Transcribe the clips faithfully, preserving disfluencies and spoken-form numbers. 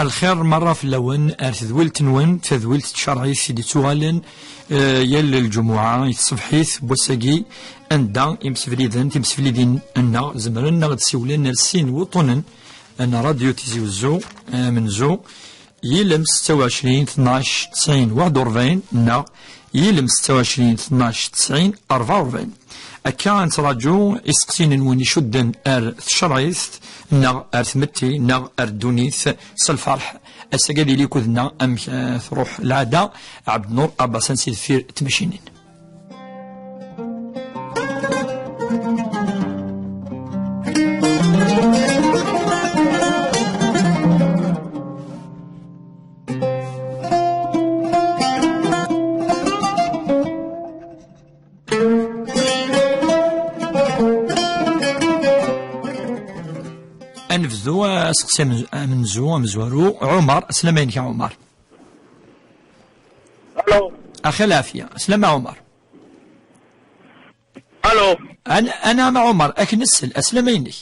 Ar lxir merra fell-awen, ar tedwilt-nwen, tadwilt tcerɛit i d-ittuɣalen, eh, yal lǧumuɛa i tṣebḥit n wass-agi, anda imsefliden, timseflidin-nneɣ zemren ad d-siwlen ar sin wuṭṭunen n Radio Tizi Uzzu, eh, amenzu, yilem setta u ɛecrin tnac tesɛin waḥed u rebɛin neɣ yilem setta u ɛecrin tnac tesɛin rebɛa u rebɛin. Akka ad nettraǧu iseqsiyen-nwen icudden ar tcerɛit neɣ ar tmetti neɣ ar ddunit s lferḥ. Ass-agi ad yili ukud-nneɣ amek, eh, truḥ lɛada. Ɛebdnur Abasan si deffir tmacinin. Ad nebdu aseqsi amenzu, amezwaru. Ɛumar, aslama-inek a Ɛumar. Alo. Axi lɛafya, aslama a Ɛumar. Alo. An-, anɛam a Ɛumar, ad k-nessel, aslama-inek.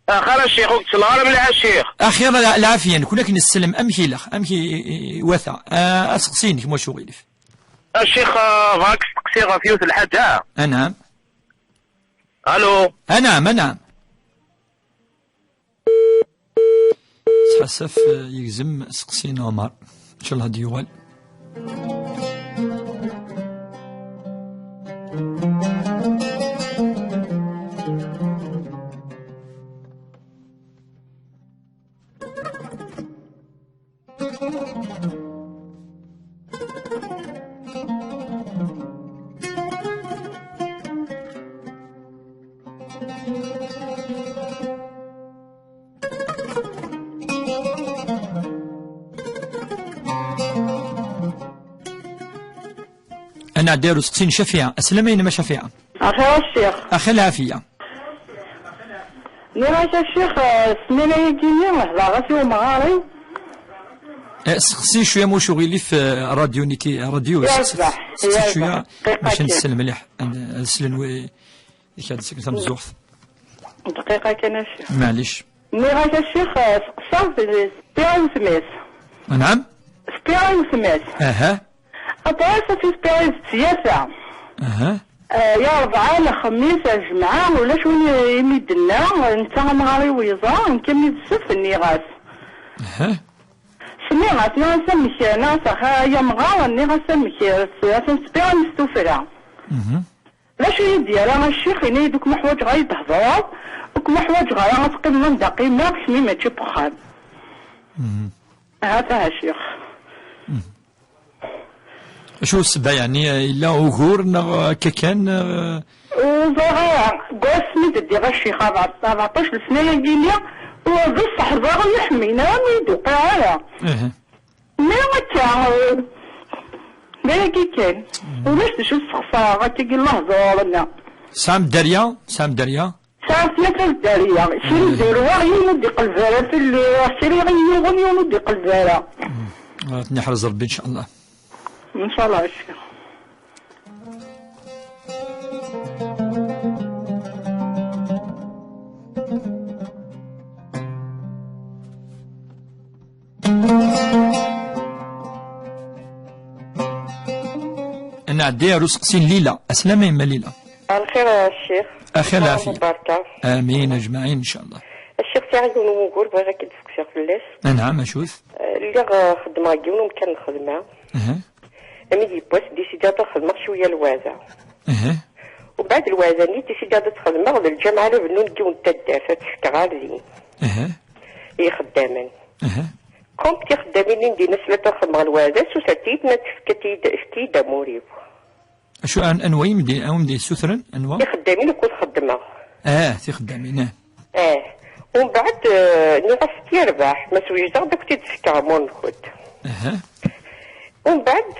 Axir a ccix, ur k-ttleɣ ara mliḥ a ccix. Axir lɛafya, nekni ad k-nesselem, amek ilaq, amek i, i, i wata? Ah, aseqsi-inek, ma ulac aɣilif. A ccix, ah, bɣa ad k-steqsiɣ ɣef yiwet lḥaǧa. Anɛam. Alo. Anɛam, anɛam. Sḥassef, eh, yegzem seqsi n Ɛumar. Ncallah ad d-yuɣal. Ad nɛeddi ar useqsi n Cafiɛa. Aslama-inem a Cafiɛa. Axir a ccix. Axir lɛafya. Nniɣ-ak a ccix, eh, ssmana-agi-nni hḍereɣ-as i umɣar-iw. Eh, seqsi cwiya, ma ulac aɣilif, eh, radio-nni, radio, seqsi, seqsi cwiya, bac ad nsel mliḥ, ad, ad slen wi-, i k-ad seg tamezzuɣt. Dqiqa kan a ccix. Maɛlic. Nniɣ-ak a ccix, eh, seqsa, spi i wetma-s. Anɛam? Spi i wetma-s. Aha. Aṭas ad tispiɣ d tyata. Aha. Eh, ya rebɛa, lexmis, ljemɛa, ulac win i mi d-tenna, netta amɣar-iw yeẓra, nekk mi d ssef, nniɣ-as. Aha. Sniɣ-as, nniɣ-as amek, nniɣ-as axa ay amɣar, nniɣ-as amek, eh, atan spiɣ-am s tuffra. Mhm. D acu i yi-d-yerra a ccix, yenna-yi-d ur kem-ḥwaǧeɣ ara ad yi-d-thedreḍ, ur kem-ḥwaǧeɣ ara ad teqqimeḍ anda qqimeɣ, kemmi mačči n wexxam. Mhm. Ahat a ccix. Mhm. Acu ssebba, yeɛni, yella ugur neɣ akka kan, neɣ? Ur ẓriɣ ara. Deg wasmi d-ddiɣ a ccix, rbeɛṭac n lesna-agi-nni, ur d ṣṣeḥ ẓriɣ ur yi-ḥemmlen ara, ur yi-d-tuqiɛ ara. Ihi. Mi akka, eh, d ayagi kan. Ulac d acu ssexṣareɣ, akka i lehdur-nni. Tesɛam dderya? Tesɛam dderya? Sɛiɣ tlata dderya. Kra i d-rwiɣ, yiwen ur d-iqelleb ara fell-i. Kra i ɣ-yuɣen, yiwen ur d-iqelleb ara. Mm. Ad ten-iḥrez Rebbi, ncallah. Ncallah, a ccix. Ad nɛeddi ar useqsi n Lila. Aslama yemma Lila. Lxir a ccix. Axir lɛafya. Barka. Amin ajmaɛin, ncallah. A ccix, sɛiɣ yiwen n wugur bɣiɣ ad k-id-seqsiɣ fell-as. Anɛam, acu-t? Eh, lliɣ, eh, xeddmeɣ deg yiwen umkan n lxedma. Aha. Ami d yiwwas, disidiɣ ad xedmeɣ cwiya lwaɛda. Aha. Umbeɛd lwaɛda-nni, disidiɣ ad xedmeɣ d lǧameɛ ara bennun deg yiwen n taddart, ad tt-fkeɣ ar din. Aha. I ixeddamen. Aha. Kumpt ixeddamen-nni n din, asmi ad xedmeɣ lwaɛda, ssutrent-iyi-d, nnan-d, efk-iyi-d, efk-iyi-d amur-iw. Acu, an-, anwa i m-d-, anwa i m-d-yessutren? Anwa? Tixeddamin akked xeddmeɣ. Ah, tixeddamin, ah. Eh. Umbeɛd, eh, nniɣ-as yerbeḥ, ma swejdeɣ-d akk tt-id-fkeɣ amur-nkent. Aha. Umbeɛd,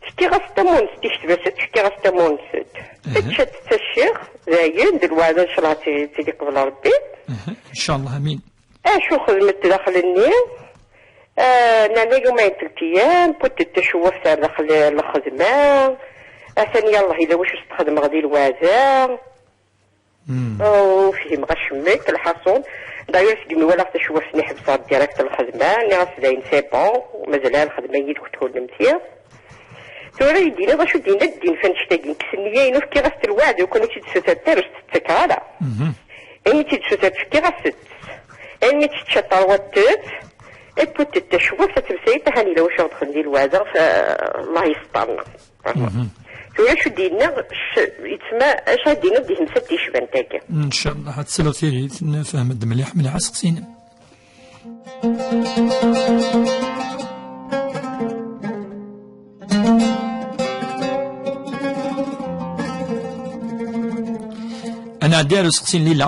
fkiɣ-as tamunest, ikteb-as-d, fkiɣ-as tamunest. Aha. Tečča-tt tacciɣ, dayen, d lweɛda, ncallah ad tili qbel Rebbi. Aha, ncallah, amin. Acu xedmet daxel-nni? Ah, nana yuma n telt ayyam, putet tacewwaft ar daxel lxedma. Atan yallah, yella wacu s-txedmeɣ di lweɛda. Hmm. Ur fhimeɣ acemma, lḥaṣun. D'ailleurs, segmi walaɣ tacewwaft-nni ḥebseɣ direct lxedma, nniɣ-as dayen c'est bon, mazal ara lxedma yid-kent kunemti. Tura i d-iniḍ acu d-yenna ddin f annect-agi, kkes nniya-inu, fkiɣ-as-t lweɛd, lukan ur tt-id-ssuter ara, ur s-tt-ttakeɣ ara. Mhm. Ayen i tt-id-ssuter, fkiɣ-as-tt. Ayen i tt-tečča terwa-tt, et puis tacewwaft ad temsayet, ahan yella wacu ɣ-d-xen di lweɛda, f-, Allah yesṭerna. Mhm. Tura acu d-yenna, c-, yettma-, acu ad d-iniḍ di temsalt yecban tagi? Ncallah ad tesleḍ tiɣit, nefhem-d mliḥ, mliḥ aseqsi-inem. Ad nɛeddi ar useqsi n Lila.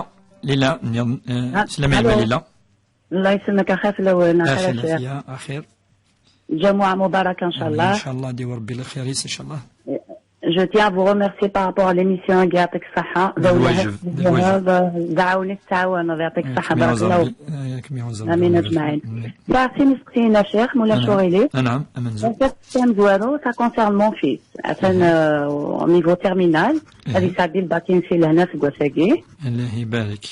Lila, nniḍen, eh, ah, slama allo. Lima Lila. الله يسلمك، أخي في الأول، أخي أخي الأخير. الأخير، أخير. جمعة مباركة إن شاء آمين. الله. إن شاء الله، ديو ربي الخير، إن شاء الله. Je tiens à vous remercier par rapport à l'émission, يعطيك الصحة. بالواجب، بالواجب. دعاوني التعاون، يعطيك الصحة، بارك الله. آه، ياك ميوزر. آمين أجمعين. آمين. بعثيني سقسينا شيخ، مولا نعم. شوغيلي. آه، نعم، أمن زوج. كان زوارو، ça concerne mon fils. عشان، آه، au niveau terminal. هذه سعدي الباكين في لهنا في كواساكي. الله يبارك.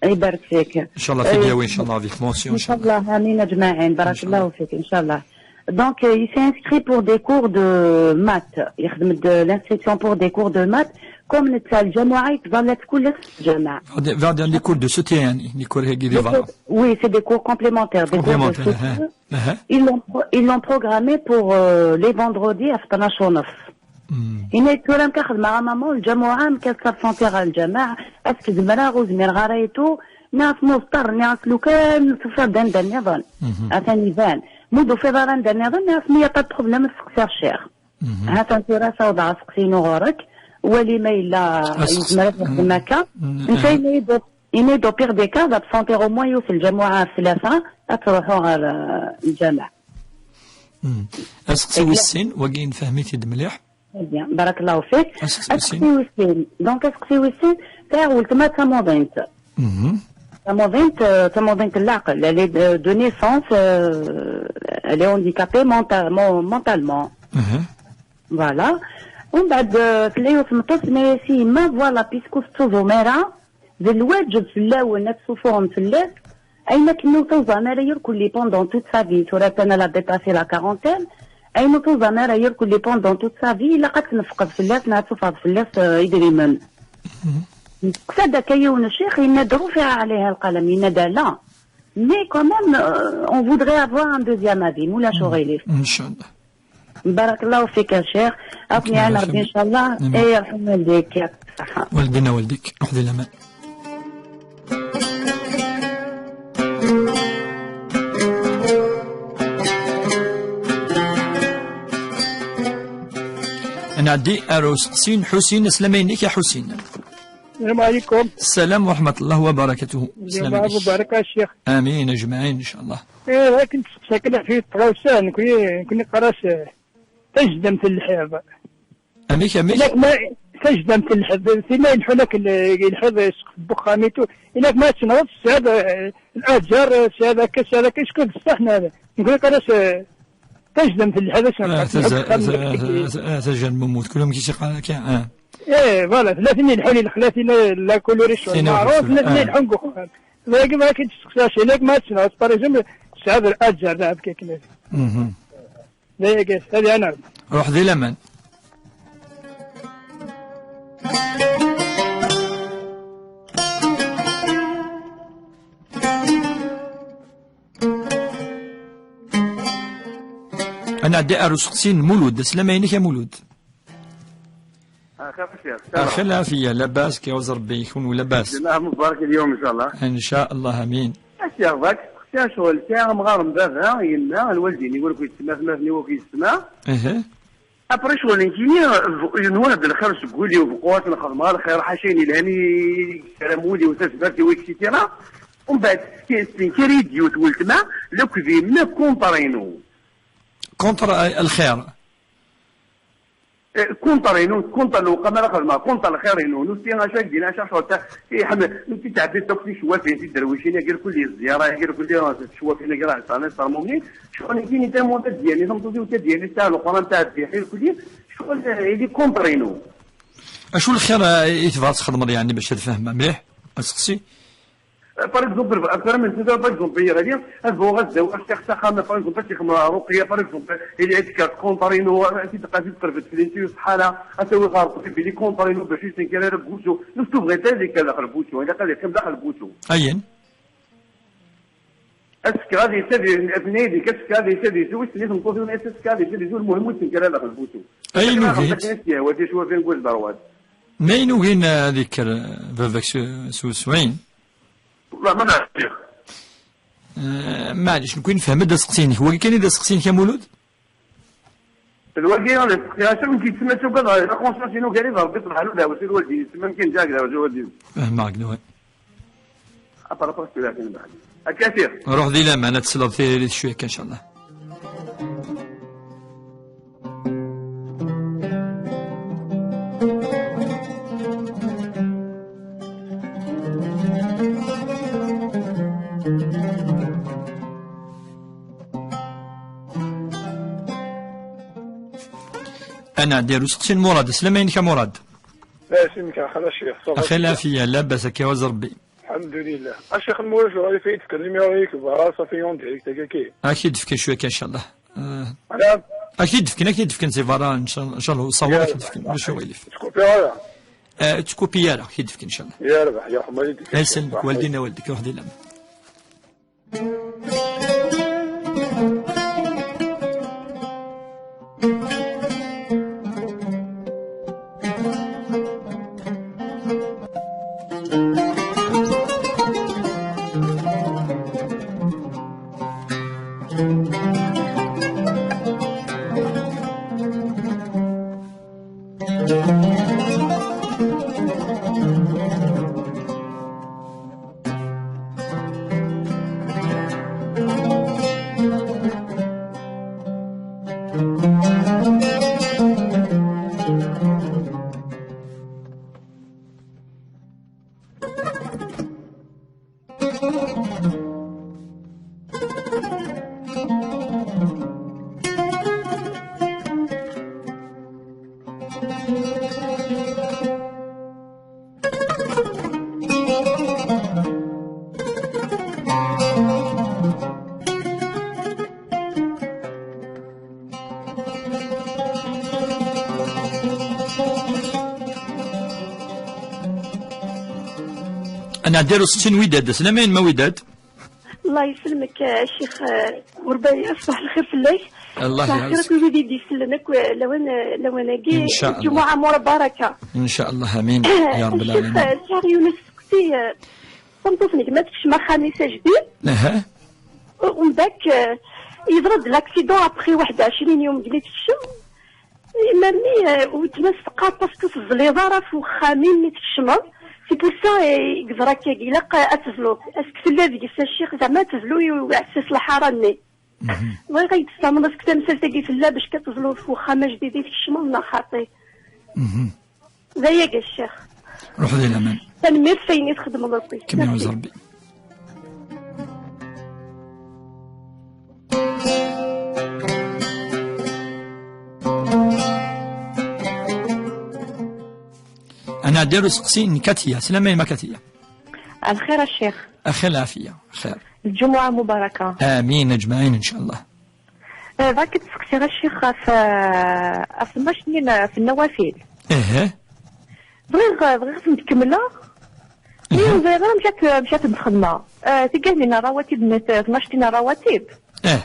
يبارك فيك. إن شاء الله تداوي، إن شاء الله، avec mention، إن شاء الله. إن شاء الله، آمين أجمعين، بارك إن شاء الله. الله فيك، إن شاء الله. Donc, euh, il s'est inscrit pour des cours de maths. يخدم de l'inscription pour des cours de maths. Comme نتا الجمعة يتظلت كل الجمعة. Vers des, vers des, les cours de soutien، يعني، les cours هيك دي فالور. Oui, c'est des cours complémentaires, des cours de soutien. Complémentaires, hein. Ils l'ont pro-, ils l'ont programmé pour, euh, les vendredis à اثناش ونص. هنا يتورم كاخذ مع ماما والجمعة ما كانت سابسونتي غير الجماعة. اسك زمرا غو زمير غرايتو، ناس مضطر، ناس لو كان صفر دان دان نظن. أثاني بان. مدو في دار دان نظن، ناس مية طب خذ لما سكسير شيخ. هذا انت راه صوض عسقسينو غورك، ولي ما إلا يزمر يخدم هكا. انت إلا يدو، إلا يدو بيغ دي كا، بصونتي غو موان يوصل الجمعة في ثلاثة، أتروحو غير، آه، الجامع. مم. أسقسي وسين، وكين فهميتي مليح. Très bien. بارك الله فيك. أسقسي وسين. أسقسي وسين. Donc، أسقسي وسين، تاع ولتما تموضينت. مهم. تموضينت، آه، تموضينت العقل. Elle est de, de naissance, euh, elle est handicapée menta-, mo-, mentalement. مهم. Voilà. ومن بعد، آه، تلايو ثمطوس، ما يسي ما، voilà، بيسكو ستوزو ميرا، d lwaǧeb fell-awen ad tsufuɣem fell-as, ayen akken ur tuẓam ara irkelli pendant toute sa vie. Tura kan elle a dépassé la quarantaine, ayen ur tuẓam ara irkelli pendant toute sa vie, ilaq ad tnefqed fell-as neɣ ad tufɣed fell-as, euh, idrimen. Nesteqsa-d akka yiwen ccix, yenna-d رفع عليها القلم, yenna-d ala. Mais quand même, euh, on voudrait avoir un deuxième avis, ma ulac aɣilif. إن شاء الله. بارك الله فيك يا شيخ. أكن يعين ربي إن شاء الله. آمين. إيه، يرحم والديك، يعطيك الصحة. والدينا والديك. روح دي الأمان. نعدي أروس سين حسين، السلام عليك يا حسين. السلام عليكم. السلام ورحمة الله وبركاته. السلام عليكم. مبارك يا شيخ. آمين أجمعين إن شاء الله. إيه، لكن تسقسى كده في التراوسان، كوني، كوني قراس، آه، تجدم في الحيض. أميك، أميك؟ إنك ما تجدم في الحيض، في ما ينحو لك ال-، الحيض يسقط بخاميتو. إنك ما تنغص، هذا، آه، الأجر، آه، هذا كس، هذا كس، كل الصحن هذا. نقول لك أنا س-، تجدم في الحيض، آه، تجن مموت، كلهم كيشي قال لك، آه. إيه، فوالا، ثلاثين الحولي الخلاثي لا، لا كولوريسيون. ثلاثين معروف، ثلاثين الحنقو. ذاك ما كنت تسقساش، هناك ما تسمع، باغ اكزومبل، تسعة الأجر، لا، بكيك، لا. مهم. لا، يا قيس، هذه أنا. روح ذي لمن. أنا عندي أروس خصين مولود، السلام عليك يا مولود. آه، خير الشيخ. آه، خير العافية، لاباس، كي يعوز ربي يكون لاباس. الحمد لله، مبارك اليوم إن شاء الله. إن شاء الله، آمين. الشيخ، ذاك، اختي شغل، كي غنغار من بابها، يما، الوالدين، يقول لك يتسمى، ثماتني وكي يتسمى. إيه. Après, ccɣel nekkini, yenwa-d lxir seg wul-iw, beqquas nxedmeɣ lxir, ḥaca ayen yelhan i yessaram wul-iw, tazmert-iw, et cetera. Umbeɛd, tenkar-iyi-d yiwet weltma, lakk d yemma, contre-inu. Contre, euh, lxir. Eh, contre-inu, contre lewqam ara xedmeɣ, contre lxir-inu. Nutni acu ak d-yenna, acu ccɣel ta, iḥemmel, nutni ttɛebbid akk ticewwafin, tiderwicin, agi irkelli zziyara, agi irkelli ticewwafin, agi rah sɛan iṣermumen. Ccɣel nekkini, tama tadyani, tameṭṭut-iw tadyani, tesɛa Leqran, tɛeddi irkelli, ccɣel, eh, ili contre-inu. Acu lxir, eh, i tebɣa txedmeḍ, yeɛni, bac ad fehmeɣ mliḥ? Aseqsi? Eh, par exemple, affaire n tura, par exemple, i ɣali, ad bɣuɣ ad dawiɣ ccix s axxam, par exemple, ad t-ixdem Ruqya, par exemple, ili ad tekker contre-inu, ad t-id-, ad t-id-tqerfed fell-i, s ṣṣeḥḥa, ad t-awiɣ ɣer ṭṭbib, ili contre-inu, bac ur yettnekkar ara deg wusu. Ur tebɣiḍ ara ad yekker daxel n wusu, ilaq ad yeqqim daxel n wusu. Ayen? Ad sekkeɣ ad yesad, atni deg ad sekkeɣ ad yesad yesu, wissen i tmeṭṭut-iw ad sekkeɣ ad yesad yesu, lmuhim ur yettenkar ara daxel n wusu. Ayen ugin. Akken ad s-yehwa ticewwafin n wis d rrwad. Ma ayen ugin, eh, ad yekker, eh, baba-k s, s uswin? Wallah, ma neɛrif. Eh, maɛlic, nekwi nefhem-d aseqsi-inek. Wagi kan i d aseqsi-inek, a Mulud? D wagi i d aseqsi. Acu nekk yettma tugadeɣ, la conscience-inu gar-i d Rebbi, ṣebḥan u d aɛwes i lwaldin. Yettma kan ǧaɛek d aɛwes i lwaldin. Fehmeɣ-k, d wa. Après, après, tu l'as fait, بعد. Akka, sir. Ruḥ di laman, ad tesleḍ tiririt cwiya kan, inchallah. Ad nɛeddi ar useqsi n Murad. Slama-inek a Murad. Amek axir a Ccix? Ça va? Axir lafiya, labas, akka iɛuz Rebbi. Alḥemdulillah. A Ccix, ma ulac aɣilif, ad yi-d-tefkeḍ numéro-ik, berra, ça fait en direct, akka. Ad ak-t-id-fken cwiya kan, inchallah. Eh, ad ak-t-id-fken, ad ak-t-id-fken si berra, inchallah, inchallah, uṣawa ad ak-t-id-fken, ulac aɣilif. Ur ttkupi ara. Eh, ur ttkupi ara, ad ak-t-id-fken, inchallah. Yerbeḥ, yerḥem, ad yi-d-tefkeḍ. Ad yesselmek walidin, a waled-ik, ruḥ di laman. Ad nɛeddi ar useqsi n Widad. Aslama-inem a Widad. Allah yesselmek, a Ccix, eh, Urbaya, ṣbaḥ lxir fell-ak. Allah ṣbaḥ lxir akk i wid i d-isellen akk, eh, lawan, eh, lawan-agi. Inchallah. Lǧumuɛa mubaraka. Inchallah, amin. Ya Rabbal Ccix, alamin. Eh, sɛiɣ yiwen useqsi, eh, tameṭṭut n gma tekcem axxam-is ajdid. Aha. U-, umdak, eh, yeḍra-d l'accident après waḥed ɛecrin yum deg mi tekcem. Imerni, eh, weltma-s teqqar parce que ur teẓliḍ ara ɣef uxxam-im mi tkecmeḍ. C'est pour ça, eh, i yeḍra akka. Ilaq, eh, ad tezluḍ. Est-ce que tella deg-s a Ccix, zeɛma ad tezlu i uɛessas lḥara-nni? Mhm. Bɣiɣ ad yi-d-tesfehmeḍ est-ce que tamsalt-agi tella bac ad tezluḍ ɣef uxxam ajdid i tkecmeḍ neɣ xaṭi? Mhm. D ayagi a Ccix. Ruḥ di laman. Tanemmirt ɣef wayen i txedmeḍ akk. Kem iɛuz Rebbi. Ad nɛeddi ar useqsi n Katiya. Aslama-inem a Katiya. Lxir a Ccix. Axir lɛafiya. Xir. Lǧumuɛa mubaraka. Amin aǧmaɛin, inchallah. Eh, bɣiɣ ad k-id-sseqsiɣ a Ccix ɣef, eh, ɣef tnac-nni n, ɣef nnawafil. Ehe. Bɣiɣ, bɣiɣ ad tent-kemmleɣ. Mi ur ẓriɣ ara amek ad, amek ad tent-xedmeɣ. Eh, tigganin n rawatib, n tnac-nni n rawatib. Eh.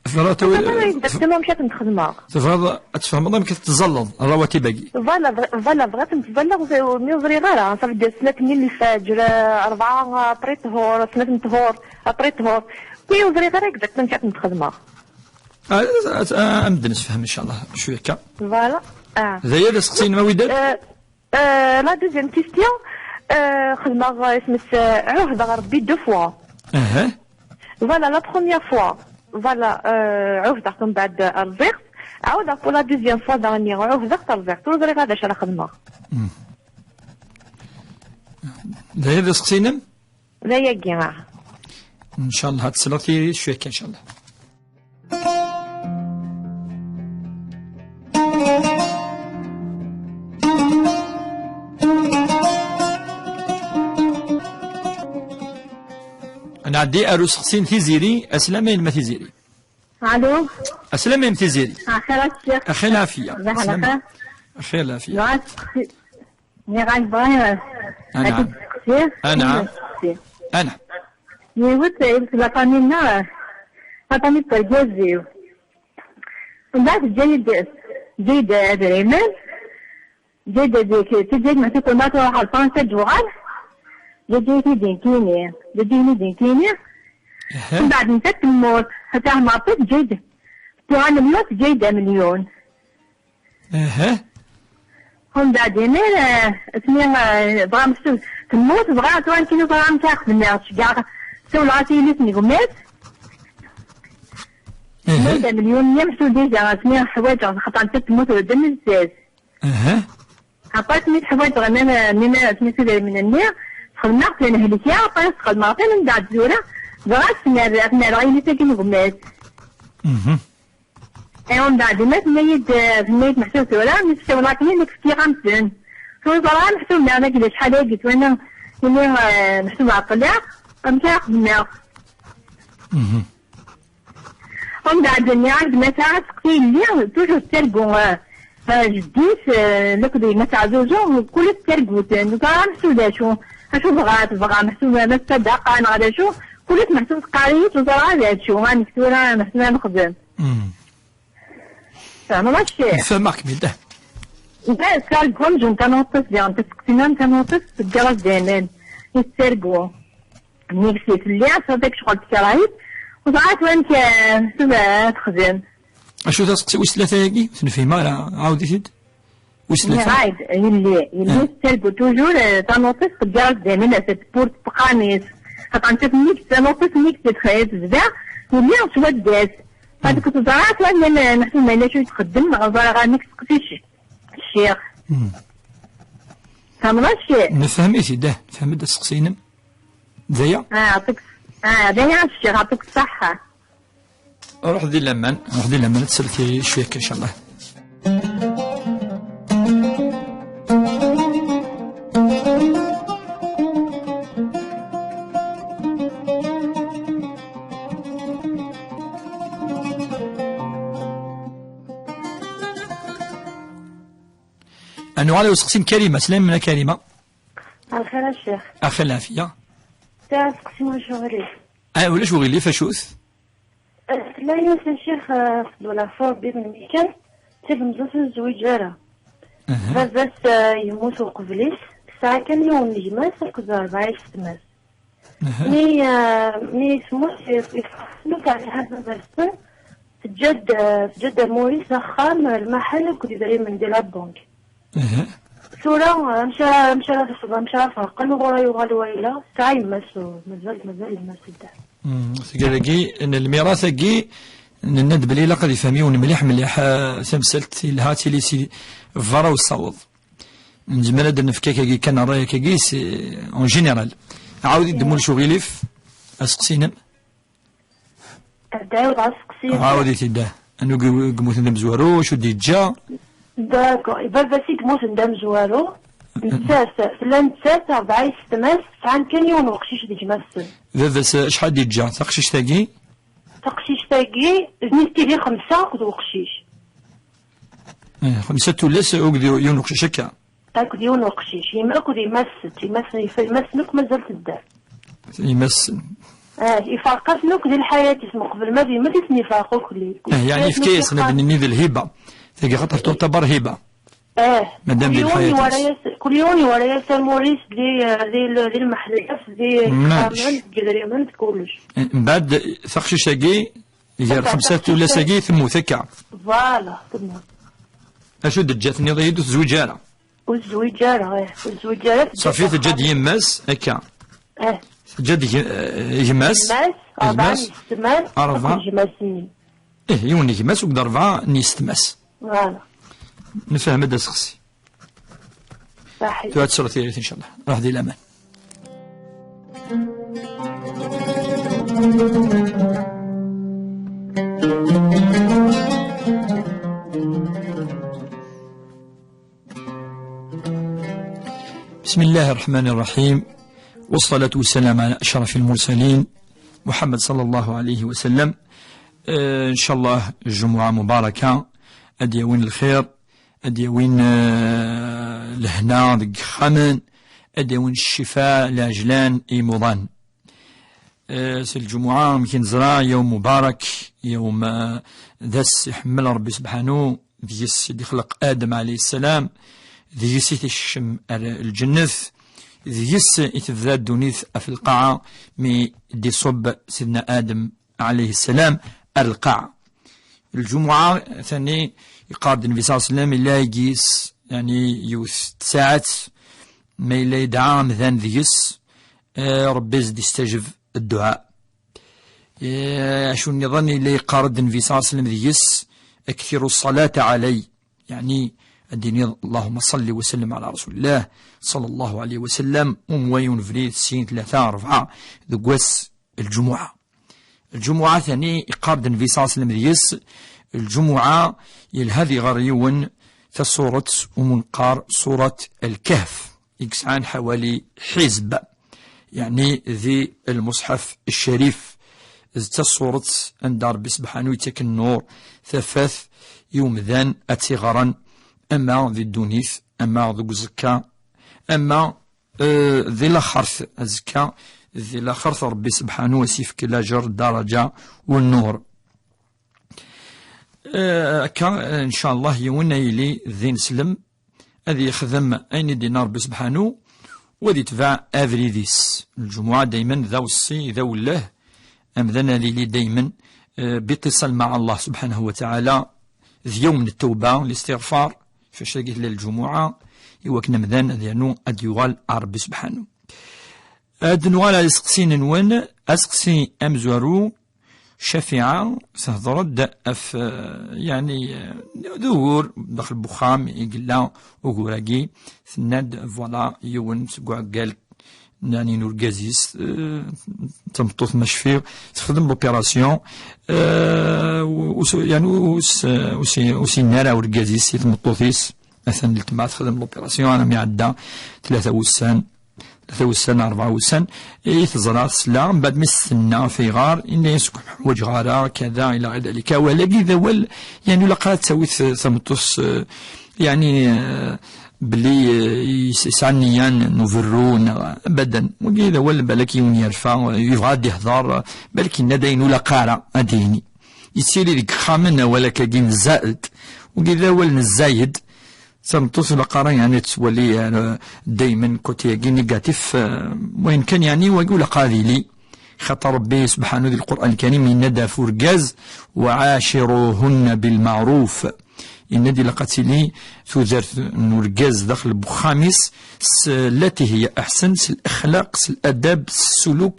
Tebɣiḍ ad tawi-, tebɣiḍ ad tfehmeḍ amek ad tent-xedmeɣ. Tebɣiḍ ad tfehmeḍ amek ad tettẓalleḍ rawatib-agi. Voilà, bɣ-, voilà, bɣiɣ ad tent-ẓalleɣ, ur, mi ur ẓriɣ ara. Ça veut dire snat-nni n lfajr, eh, rebɛa, eh, après ṭṭhur, snat n ṭṭhur, après ṭṭhur. Mi ur ẓriɣ ara exactement amek ad tent-xedmeɣ. Ah, ah, ah, ad d-nessefhem, inchallah, cwiya akka. Voilà. Ah. D aya d aseqsi-inem, a Widad? Euh, euh, la deuxième question, euh, xedmeɣ, euh, isem-is, euh, ɛuhdeɣ Rebbi deux fois. Aha. Voilà, la première fois, voilà, euh, ɛuhdeɣ-t, mbeɛd rẓiɣ-t. Ɛawdeɣ pour la deuxième fois daɣen, ɛuhdeɣ-t, rẓiɣ-t. Ur ẓriɣ ara d acu ara xedmeɣ. Hmm. D aya d aseqsi-inem? D ayagi, ah. Inchallah, ad tesleḍ tiri cwiya kan, inchallah. Ad nɛeddi ar useqsi n Tiziri. Aslam a yelma Tiziri. Allo. Aslam a yelma Tiziri. Axir a ccix. Axir lɛafiya. Aslam. Axir lɛafiya. Nniɣ-ak bɣiɣ ad k-d-steqsiɣ. Anɛam. Anɛam. Yiwet, yiwet la famille-nneɣ, la famille n wergaz-iw. Mbeɛd teǧǧa-yi-d, teǧǧa-yi-d idrimen, teǧǧa-yi-d, teǧǧa-yi-d meḥsub ma tṛuḥ ar Fransa ad d-tuɣal, teǧǧa-yi-t-id nekkini, teǧǧa-yi-t-id nekkini. Mbeɛd nettat temmut, ad taɣ Maɛṭi teǧǧa-yi-d, tuɣal temmut teǧǧa-yi-d amelyun. Aha. Hum, mbeɛd imir, eh, asmi, eh, dɣa meḥsub temmut, dɣa tura nekkini ẓriɣ amek ara xedmeɣ, ceggɛeɣ, sawleɣ-as i yelli-s n gma-s. Aha. Mbeɛd amelyun-nni meḥsub déjà asmi ḥwaǧeɣ, xaṭer nettat temmut ur d-nessas. Aha. Après asmi teḥwaǧeɣ, mi, mi, mi, asmi s idrimen-nni, xedmeɣ-t, llan helkeɣ, après xedmeɣ-t, mbeɛd tura, dɣa ad ten-rreɣ, ad ten-rreɣ i yelli-s-agi n gma-s. Mhm. Iwa mbeɛd ma tenna-yi-d, tenna-yi-d meḥsub tura, mi ssawleɣ akken i k-fkiɣ amsen. Tura ẓriɣ meḥsub nniɣ dagi d acḥal agi tura, ini, eh, meḥsub ɛeṭṭleɣ, amek ara xedmeɣ? Mhm. Umbeɛd nniɣ-ak-d ma sɛiɣ aseqsi yelli, toujours tettargu, eh, eh, jeddi-s, eh, akked yemma-s Ɛzuzu, kul ass ttargu-ten. Ẓriɣ meḥsub d acu, acu tebɣa, tebɣa meḥsub ma s sadaqa neɣ d acu, kul ass meḥsub teqqar-iyi-d, ur ẓriɣ ara d acu, amek tura meḥsub ad nexdem. Mm. Fehmeḍ a ccix? Fehmeɣ-kem-id. Nda tettargu amzun tanuṭṭist diɣen taseqsinan tanuṭṭist teggar-as-d aman i tettargu. Nnig-s i telli, ṣadik ccɣel tekrah-it, ur teẓri ara wamek, eh, tura ad texdem. Acu taseqsi wis tlata-agi? Ur t-nefhim ara, ɛawed-it-id. Wis tlata. Nniɣ-ak-d, yelli, yelli tettargu toujours, eh, tanuṭṭist teggar-as-d aman ar tewwurt n uxxam-is. Xaṭer nettat nnig tanuṭṭist nnig tedxel tebda, yelli s waddas. Ɣad kkes ẓrat, wan nnan, eh, meḥsub ma yella acu i txeddem, neɣ ẓriɣ amek teqsic ccix. Hmm. Tfehmeḍ a ccix? Nefhem-it-id, ah, nefhem-d aseqsi-inem. D aya? Ah, yɛṭik, ah, d aya a ccix, yɛṭik ṣṣeḥḥa. Ruḥ di laman, ruḥ di laman, ad tsellkeḍ cwiya kan, incallah. Ad nuɣal i useqsi n Karima. Slam a Karima. Axir a ccix. Axir lɛafiya. Sɛiɣ aseqsi, ulac uɣilif. Ah, ulac uɣilif, acu-t? Eh, tella yiwet a ccix, eh, tedwel ɣef urebbi melmi kan, d tilemẓit ur tezwiǧ ara. Aha. Baba-s, eh, yemmut uqbel-is, tesɛa kan yiwen n gma-s akked rebɛa yessetma-s. Aha. Mi, eh, mi temmut, yef-, yefreḥ-asen akk ɛliha baba-tsen, teǧǧa-d, eh, teǧǧa-d amur-is, axxam, lmaḥal akked idrimen di la banque. Aha. Tura, amek ara, amek ara tefḍ, amek ara ferqen, ɣur-i yuɣal wayla, tesɛa yemma-s, mazal, mazal yemma-s da. Mm, tga dagi, n lmirat-agi, nenna-d belli ilaq ad ifhem yiwen mliḥ, mliḥ, eh, tamsalt ilha tili si berra usaweḍ. Nezmer ad d-nefk akagi kan ṛṛay akagi, c'est en général. Ɛawed-d ma ulac uɣilif, aseqsi-inem. Ad d-ɛiwdeɣ aseqsi. Ɛawed-it-id, ah. Anwa i yemmuten d amezwaru, acu d-yeǧǧa? D'accord. Baba-s i yemmuten d amezwaru. Nettat, tella nettat, rebɛa yessetma-s, sɛan kan yiwen weqcic d gma-tsen. Baba-s acḥal d-yeǧǧa taqcict-agi? Taqcict-agi, d nitni di xemsa akked weqcic. Eh, xemsa tullas akked yiwen uqcic akka. Akked yiwen uqcic, yem-, akked yemma-s, yemma-s, yemma-s akk mazal tedder. Yemma-s. Eh, iferq-asen akk di lḥayat-is, meqbel ma d yemma-s i ten-iferq akk. Eh, yeɛni yefka-yasen, ad d-nini, d lhiba. Tagi xaṭer tuɣ tabar hiba. Eh, madam kul yiwen iwara-yas, kul yiwen iwara-yas amur-is di, di, di lmeḥlaf, di ixxamen, deg idrimen, d kullec. Eh, mbeɛd taqcict-agi, Gar xemsa tullas-agi temmut akka. Voilà, temmut. Acu d-teǧǧa tenniḍ-iyi-d ur tezwiǧ ara? Ur tezwiǧ ara, eh, ur tezwiǧ ara, teǧǧa-d axxam. Safi teǧǧa-d yemma-s akka. Eh. Teǧǧa-d g-, eh, gma-s. Gma-s, rebɛa n yessetma-s, rebɛa n yessetma-s. Ih, yiwen n gma-s, akked rebɛa n yessetma-s. Voilà. Nefhem-d aseqsi. Saḥit. Tura ad tesreḍ tiririt, inchallah. Ruḥ di laman. بسم الله الرحمن الرحيم. والصلاة والسلام على أشرف المرسلين محمد صلى الله عليه وسلم. آه، إن شاء الله الجمعة مباركة، أديوين الخير، أديوين، آه، الهنا دق خامن، أديوين الشفاء لعجلان إيموضان. آه، سي الجمعة مكين زرا يوم مبارك، يوم، آه، داس يحمل ربي سبحانه، ديس يخلق آدم عليه السلام، ديس يتشم الجنة، ديس يتبدا الدنيا في القاعة، مي دي صب سيدنا آدم عليه السلام القاعة. الجمعة ثاني يقارد النبي صلى الله عليه وسلم إلا يقيس، يعني، يوث ساعات ما إلا يدعى مذان ديس، آه، ربي يزيد يستجب الدعاء. آه، شو النظام اللي يقارد النبي صلى الله عليه وسلم ديس: "أكثروا الصلاة علي". يعني، الدين: "اللهم صل وسلم على رسول الله صلى الله عليه وسلم". أم ويون فريد سين ثلاثة أربعة دقوس الجمعة. الجمعة ثاني يقارد النبي صلى الله عليه وسلم ديس. الجمعة يلهذي غير يون ثسورة ومنقار سورة الكهف. يقسعان حوالي حزب، يعني ذي المصحف الشريف. زتا سورة عند ربي سبحانه يتك النور، ثفاث يوم ذان أتيغرا، أما ذي الدونيث، أما ذو الزكا، أما، آه، ذي الآخرة أزكا، ذي الآخرة ربي سبحانه وسيفك لاجر الدرجة والنور. آه، هكا، آه، إن شاء الله يونا يلي ذي نسلم، أذي يخدم أين دينا ربي سبحانه، وذي تبع أفريديس. الجمعة دايما ذا وسي ذا وله، أمذن أذي لي دايما، آه، باتصال مع الله سبحانه وتعالى، ذي يوم التوبة، الاستغفار، فاش قلت للجمعة، يوكنا مذن ذي نو أديوغال ربي سبحانه. Ad nuɣal ar iseqsiyen-nwen. Aseqsi amezwaru, Cafiɛa, thedreḍ-d ɣef, eh, yeɛni, eh, d ugur daxel n wexxam i yella ugur-agi, tenna-d, voilà, yiwen seg uɛeggal, yeɛni, n urgaz-is, eh, d tameṭṭut ma cfiɣ, texdem l'opération, eh, u-, u-, yeɛni, ur s-, ur s-, ur s-yenna ara urgaz-is i tmeṭṭut-is, atan letma texdem l'opération, armi iɛedda tlata wussan, tlata wussan, rebɛa wussan, i teẓra, tesla, mbaɛd mi s-tenna ɣef ayɣar, yenna-yas: "Ur kem-ḥwaǧeɣ ara", kada, ila ɣir dalika. Awal-agi d awal, yeɛni, ur ilaq ara ad tawi t-, tameṭṭut, eh, yeɛni, eh, belli, eh, yes-, yesɛa nniya n uberru, neɣ abadan. Wagi d awal, balak yiwen yerfa, eh, yebɣa ad d-ihḍer, eh, balak yenna-d ayen ur ilaq ara ad d-yini. Yettili deg yexxamen awal akkagi n zzayed. Wagi d awal n zzayed. Tameṭṭut ur ilaq ara, yeɛni, ad tettwali, eh, daymen côté-agi négatif, eh, wayen kan, yeɛni, wagi ur ilaq ara ad yili. Xaṭer Rebbi subḥanahu di Lqur'an Lkarim yenna-d ɣef urgaz: "وعاشروهن بالمعروف". Yenna-d ilaq ad tili tudert n urgaz daxel n wexxam-is s التي هي أحسن, s lexlaq, s ladab, s ssuluk,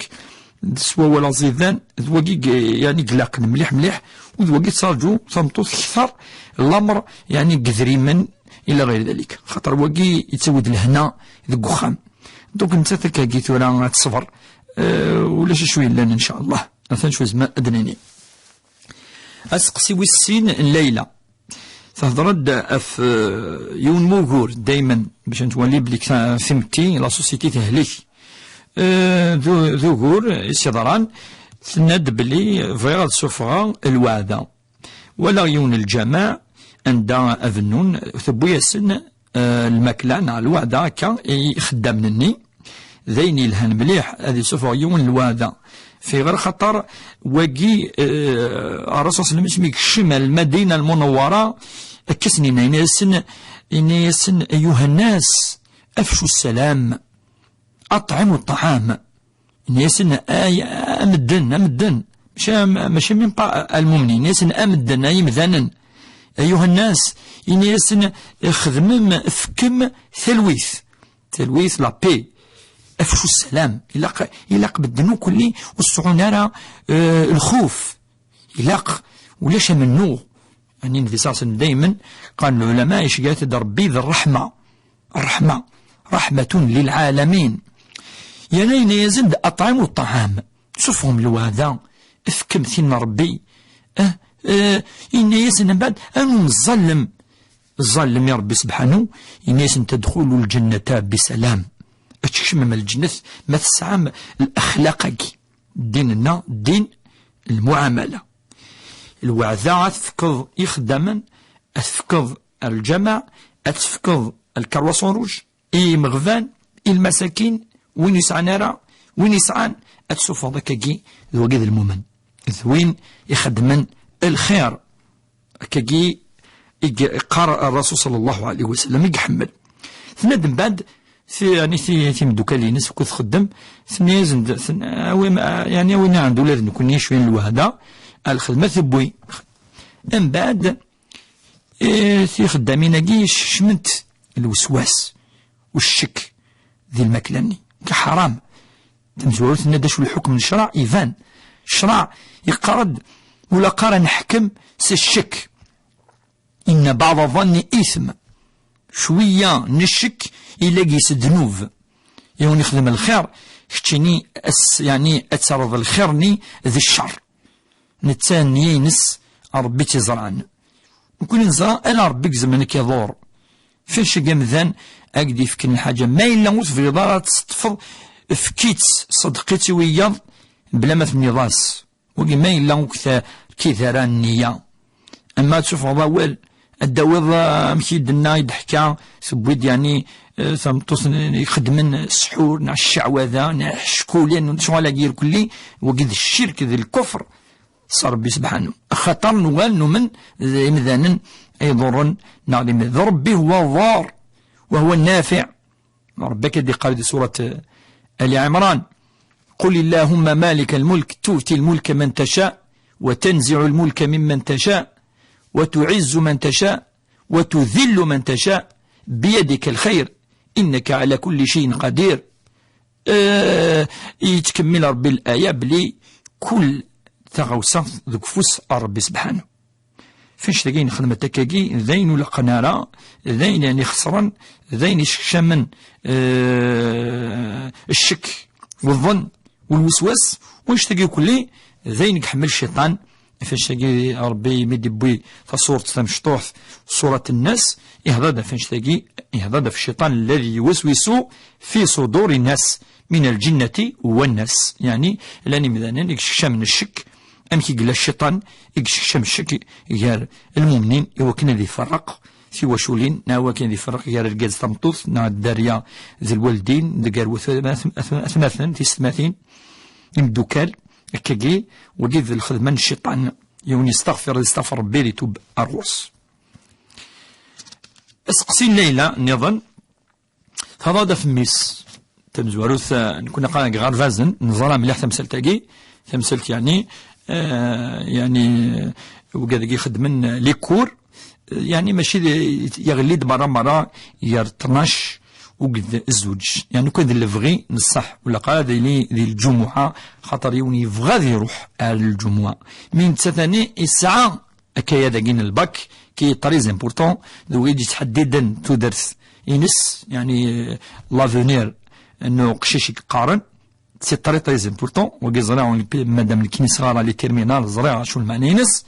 s wawal aẓidan, d wagi i, yeɛni, i ilaqen mliḥ mliḥ, u d wagi i tettraǧu tameṭṭut kter lamer, yeɛni, deg yedrimen ila ɣir dalik. Xaṭer wagi yettawi-d lehna deg wexxam. Donc, nettat akkagi tura ad teṣber, eh, ulac acu yellan, ncallah. Atan cwi zman ad d-nini. Aseqsi wis sin n Layla. Tehder-d ɣef, eh, yiwen n wugur, daymen, bac nettwali belli ta-, timetti, la société tehlek. Eh, d u-, d ugur i s-yeḍran, tenna-d belli bɣiɣ ad sufɣeɣ lweɛda. Walaɣ yiwen n lǧameɛ anda abennun, tewwi-yasen, eh, lmakla neɣ lweɛda akka i ixeddamen-nni. D ayen yelhan mliḥ ad isufeɣ yiwen n lweɛda. Fiɣer xaṭer wagi, eh, Ṛṛasul ṣalla Llahu ɛalayhi wa sallam asmi yekcem ar Lmadina Lmunawwara, akka i sen-yenna, yenna-yasen, yenna-yasen: "أيها الناس، أفشوا السلام، أطعموا الطعام". Yenna-yasen: "Ay, a medden, a medden, Maca, maca même pas a lmumnin, yenna-yasen a medden, ay imdanen, ayuha nnas, yenna-yasen xedmem, fkem talwit, talwit, la paix, afcu ssalam. Ilaq, ilaq medden ukelli ur sɛun ara, eh, lxuf. Ilaq, ulac amennuɣ. Ɛni Nnbi ṣalla Llahu ɛalayhi wa sallam daymen, qqaren lɛulama, iceggeɛ-it-id Rebbi d ṛṛeḥma. Ṛṛeḥma. Ṛeḥmatun lil ɛalamin. Yerna yenna-yasen-d aṭɛimu ṭṭɛam. Suffɣem lweɛda. Efkem tin n Rebbi. Eh, eh, yenna-yasen mbeɛd, anu neẓẓallem. Ẓẓallem i Rebbi sebḥanu, yenna-yasen tadxulu lǧennata bisalam. Ad tkecmem lǧennet ma tesɛam lexlaq-agi. Ddin-nneɣ, ddin n lmuɛamala. Lweɛda ad tefkeḍ ixeddamen, ad tefkeḍ ar lǧameɛ, ad tefkeḍ lkarwaṣ rouge i yimeɣban, i lmasakin, win yesɛan ara, win yesɛan, ad tsuffɣeḍ akkagi, d wagi d lmumen. D win ixeddmen lxir. Akkagi i yeqqar Rasul ṣalla Llahu ɛalayhi wa sallam, i iḥemmel. Tenna-d mbeɛd, ti-, yani, ti-, timeddukal-ines ukud txeddem, tenna-yasen-d, ten-, awi, yani, awi-aneɣ-d ula d nekkni cwiya n lwehda, ar lxedma tewwi. Mbeɛd, eh, tixeddamin-agi skecment lweswas, u ccek di lmakla-nni. Ka ḥaram. Tamezwarut tenna-d acu lḥukm n ccṛeɛ, iban. Ccṛeɛ yeqqar-d, ula qqar ad neḥkem s ccek. Inna baɛḍa ḍanni ism. Cwiya n ccek ila gis ddnub. Yiwen ixdem lxir, keččini as-, yani, ad terreḍ lxir-nni d ccer. Netta nniya-ines Ṛebbi i tt-iẓran. Nekkni neẓra ala Ṛebbi i izemren ad k-iḍur. F anect-agi amdan ad k-d-yefken lḥaǧa. Ma yella ur tebɣiḍ ara ad teṭṭfeḍ, efk-itt, ṣeddeq-itt i wiyaḍ, bla ma tenniḍ-as. Wagi ma yella ur k-terkid ara nniya. Ama ad tufɣeḍ awal, ad d-tawiḍ, ah, amek i d-tenna, i d-teḥka, tewwi-d, yeɛni, eh, tameṭṭut n, ixeddmen ssḥur, neɣ cceɛwada, neɣ cckulan, lecɣal-agi irkelli, wagi d ccirk, d lkufr s Ṛebbi sebḥanu. Axaṭer nuɣal numen d imdanen ay iḍurren, neɣ d imdanen. D Ṛebbi huwa ḍar, wa huwa nafiɛ. Ṛebbi akka d-iqqar di surat Ali Ɛimran: قل اللهم مالك الملك تؤتي الملك من تشاء وتنزع الملك ممن تشاء وتعز من تشاء وتذل من تشاء بيدك الخير إنك على كل شيء قدير. Eh, yettkemmil Ṛebbi laya belli kul taɣawsa deg ufus n Ṛebbi sebḥanu. F anect-agi i nexdem akkagi, d ayen ur laqen ara, d ayen, yani, ixesren, d ayen isekcamen, eh, ccek, d ḍḍen, d lweswas, wanect-agi ukelli, d ayen i iḥemmel cciṭan. F anect-agi Ṛebbi mi d-iwwi tasurt tamecṭuḥt, surat Nnas, ihḍa-d f anect-agi, ihḍa-d f cciṭan, الذي يوسوس في صدور الناس من الجنة والناس. Yani, llan imdanen i isekcamen ccek, amek i yella cciṭan i isekcam ccek gar lmumnin, i wakken ad iferreq tiwaculin, neɣ wakken ad iferreq gar argaz d tameṭṭut, neɣ dderya d lwaldin, d gar wat-, atmaten, tisetmatin, imdukal, akkagi, wagi d lxedma n cciṭan. Yiwen yestaɣfir, yestaɣfir Ṛebbi, ad itub ar ɣur-s. Aseqsi n Layla nniḍen, Tɛerḍeḍ ɣef mmi-s. Tamezwarut, eh, nekkni aql-aɣ deg iɣerbazen, neẓra mliḥ tamsalt-agi. Tamsalt, yani, eh, yani, eh, wigad-agi xeddmen, eh, les cours, eh, yani, mačči d, yeɣli-d merra merra gar tnac akked zzuǧ. Yani, kan d lebɣi n ṣṣeḥ, ur ilaq ara ad yili di lǧumuɛa, xaṭer yiwen yebɣa ad iruḥ ar lǧumuɛa. Mi netta tani yesɛa akayad-agi n lbak, qui est très important, d wid yettḥeddiden tudert-ines, yani, euh, l'avenir n uqcic i yeqqaren, c'est très, très important. Wagi ẓriɣ, madam nekkini sɣara les terminales, ẓriɣ acu lmeɛna-ines.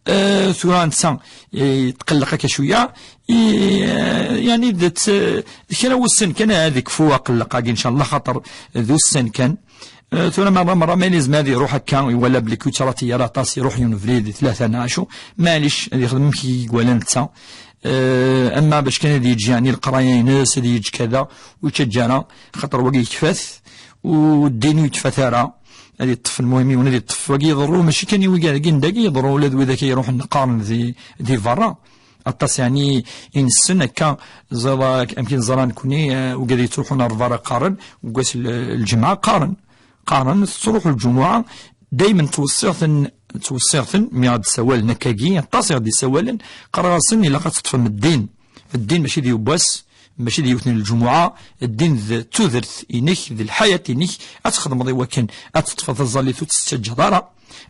Euh, tura netta, eh, yetqelleq akka cwiya, eh, yani, d t-, d kra wussan kan ad ikfu aqelleq-agi, incallah, xaṭer d ussan kan. Eh, tura merra, merra, ma yezmer ad iruḥ akka, iwala belli kuc ara t-yerr aṭas, iruḥ yiwen ubrid di tlata neɣ acu, maɛlic, ad yexdem amek i iwala netta. Eh, ama bac kan ad yeǧǧ, yani, leqraya-ines, ad yeǧǧ kada, ur yettaǧǧa ara, xaṭer wagi yekfa-t, u ddin ur yettfat ara, ad yeṭṭef, lmuhim, yiwen ad yeṭṭef. Wagi iḍerru, mačči kan i wigad-agi n dagi, iḍerru ula d widak i iruḥen qqaren di, di berra. Aṭas, yani, i nessen akka, ẓriɣ, amek i neẓra nekkni, eh, wigad yettruḥun ar berra qqaren, deg wass n lǧemɛa qqaren. Qqaren, tettruḥ lǧumuɛa, Daymen ttwessiɣ-ten, ttwessiɣ-ten, mi ɣ-d-ssawalen akkagi, aṭas i ɣ-d-issawalen, qqareɣ-asen ilaq ad teṭṭfem ddin. Ddin mačči d yiwwas, mačči d yiwet n lǧumuɛa, ddin d tudert-inek, d lḥayat-inek, ad txedmeḍ i wakken ad teṭṭfeḍ taẓallit ur tt-tettaǧǧaḍ ara,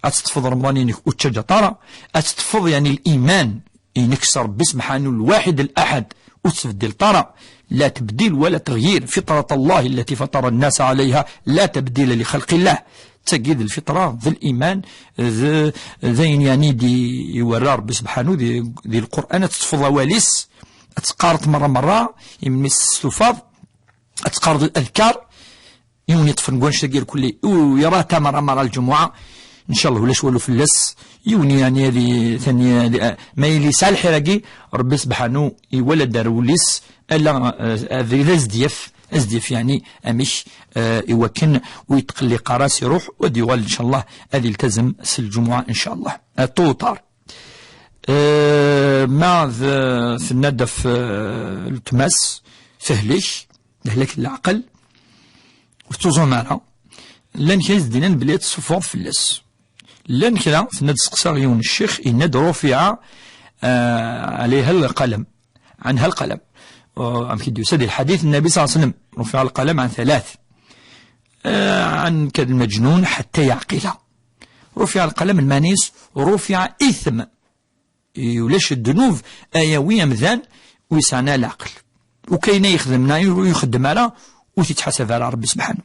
ad teṭṭfeḍ remḍan-inek ur tt-tettaǧǧaḍ ara, ad teṭṭfeḍ, yeɛni, liman inek s Rebbi subḥanu lwaḥid laḥad, ur tettbeddileḍ ara. لا تبديل ولا تغيير، فطرة الله التي فطر الناس عليها، لا تبديل لخلق الله. Tagi d lfitra, d liman, d, d ayen, yeɛni, d-iwerra Rebbi subḥanu di, di Lqur'an, ad teṭṭfeḍ awal-is, ad teqqareḍ merra merra, imi s-testufaḍ, ad teqqareḍ ladkar, yiwen yeṭṭfen deg wannect-agi irkelli, u yara tamara mara lǧumuɛa, ncallah ulac walu fell-as, yiwen, yeɛni, ad i-, tani, ad i-, ma yella yesɛa lḥir-agi, Rebbi subḥanu iwala-d ar wul-is, ala, eh, abrid ad s-d-yaf, ad s-d-yaf, yeɛni, amek, eh, i wakken ur yetqelliq ara, s iruḥ, u ad yuɣal, ncallah, ad iltazem s lǧumuɛa, ncallah. Eh, tôt ou tard. Eh, ma d, tenna-d ɣef, eh, letma-s, tehlek, lehlak n leɛqel, ur tettuẓum ara. Llan kra i s-d-yennan belli ad tessufɣeḍ fell-as. Llan kra, tenna-d, seqsaɣ yiwen n ccix, yenna-d: رفع, eh, عليها القلم، عنها القلم. Eh, amek i d-yusa di lḥadit n Nnbi صلى الله عليه وسلم: رفع القلم عن ثلاث. Eh, عن كالمجنون حتى يعقل. رفع القلم, lmeɛna-s, رفع إثم. Ulac ddnub ay yawi amdan ur yesɛan ara leɛqel. U kayen ay yexdem neɣ ur ixeddem ara, ur t-yettḥasab ara Rebbi subḥanu.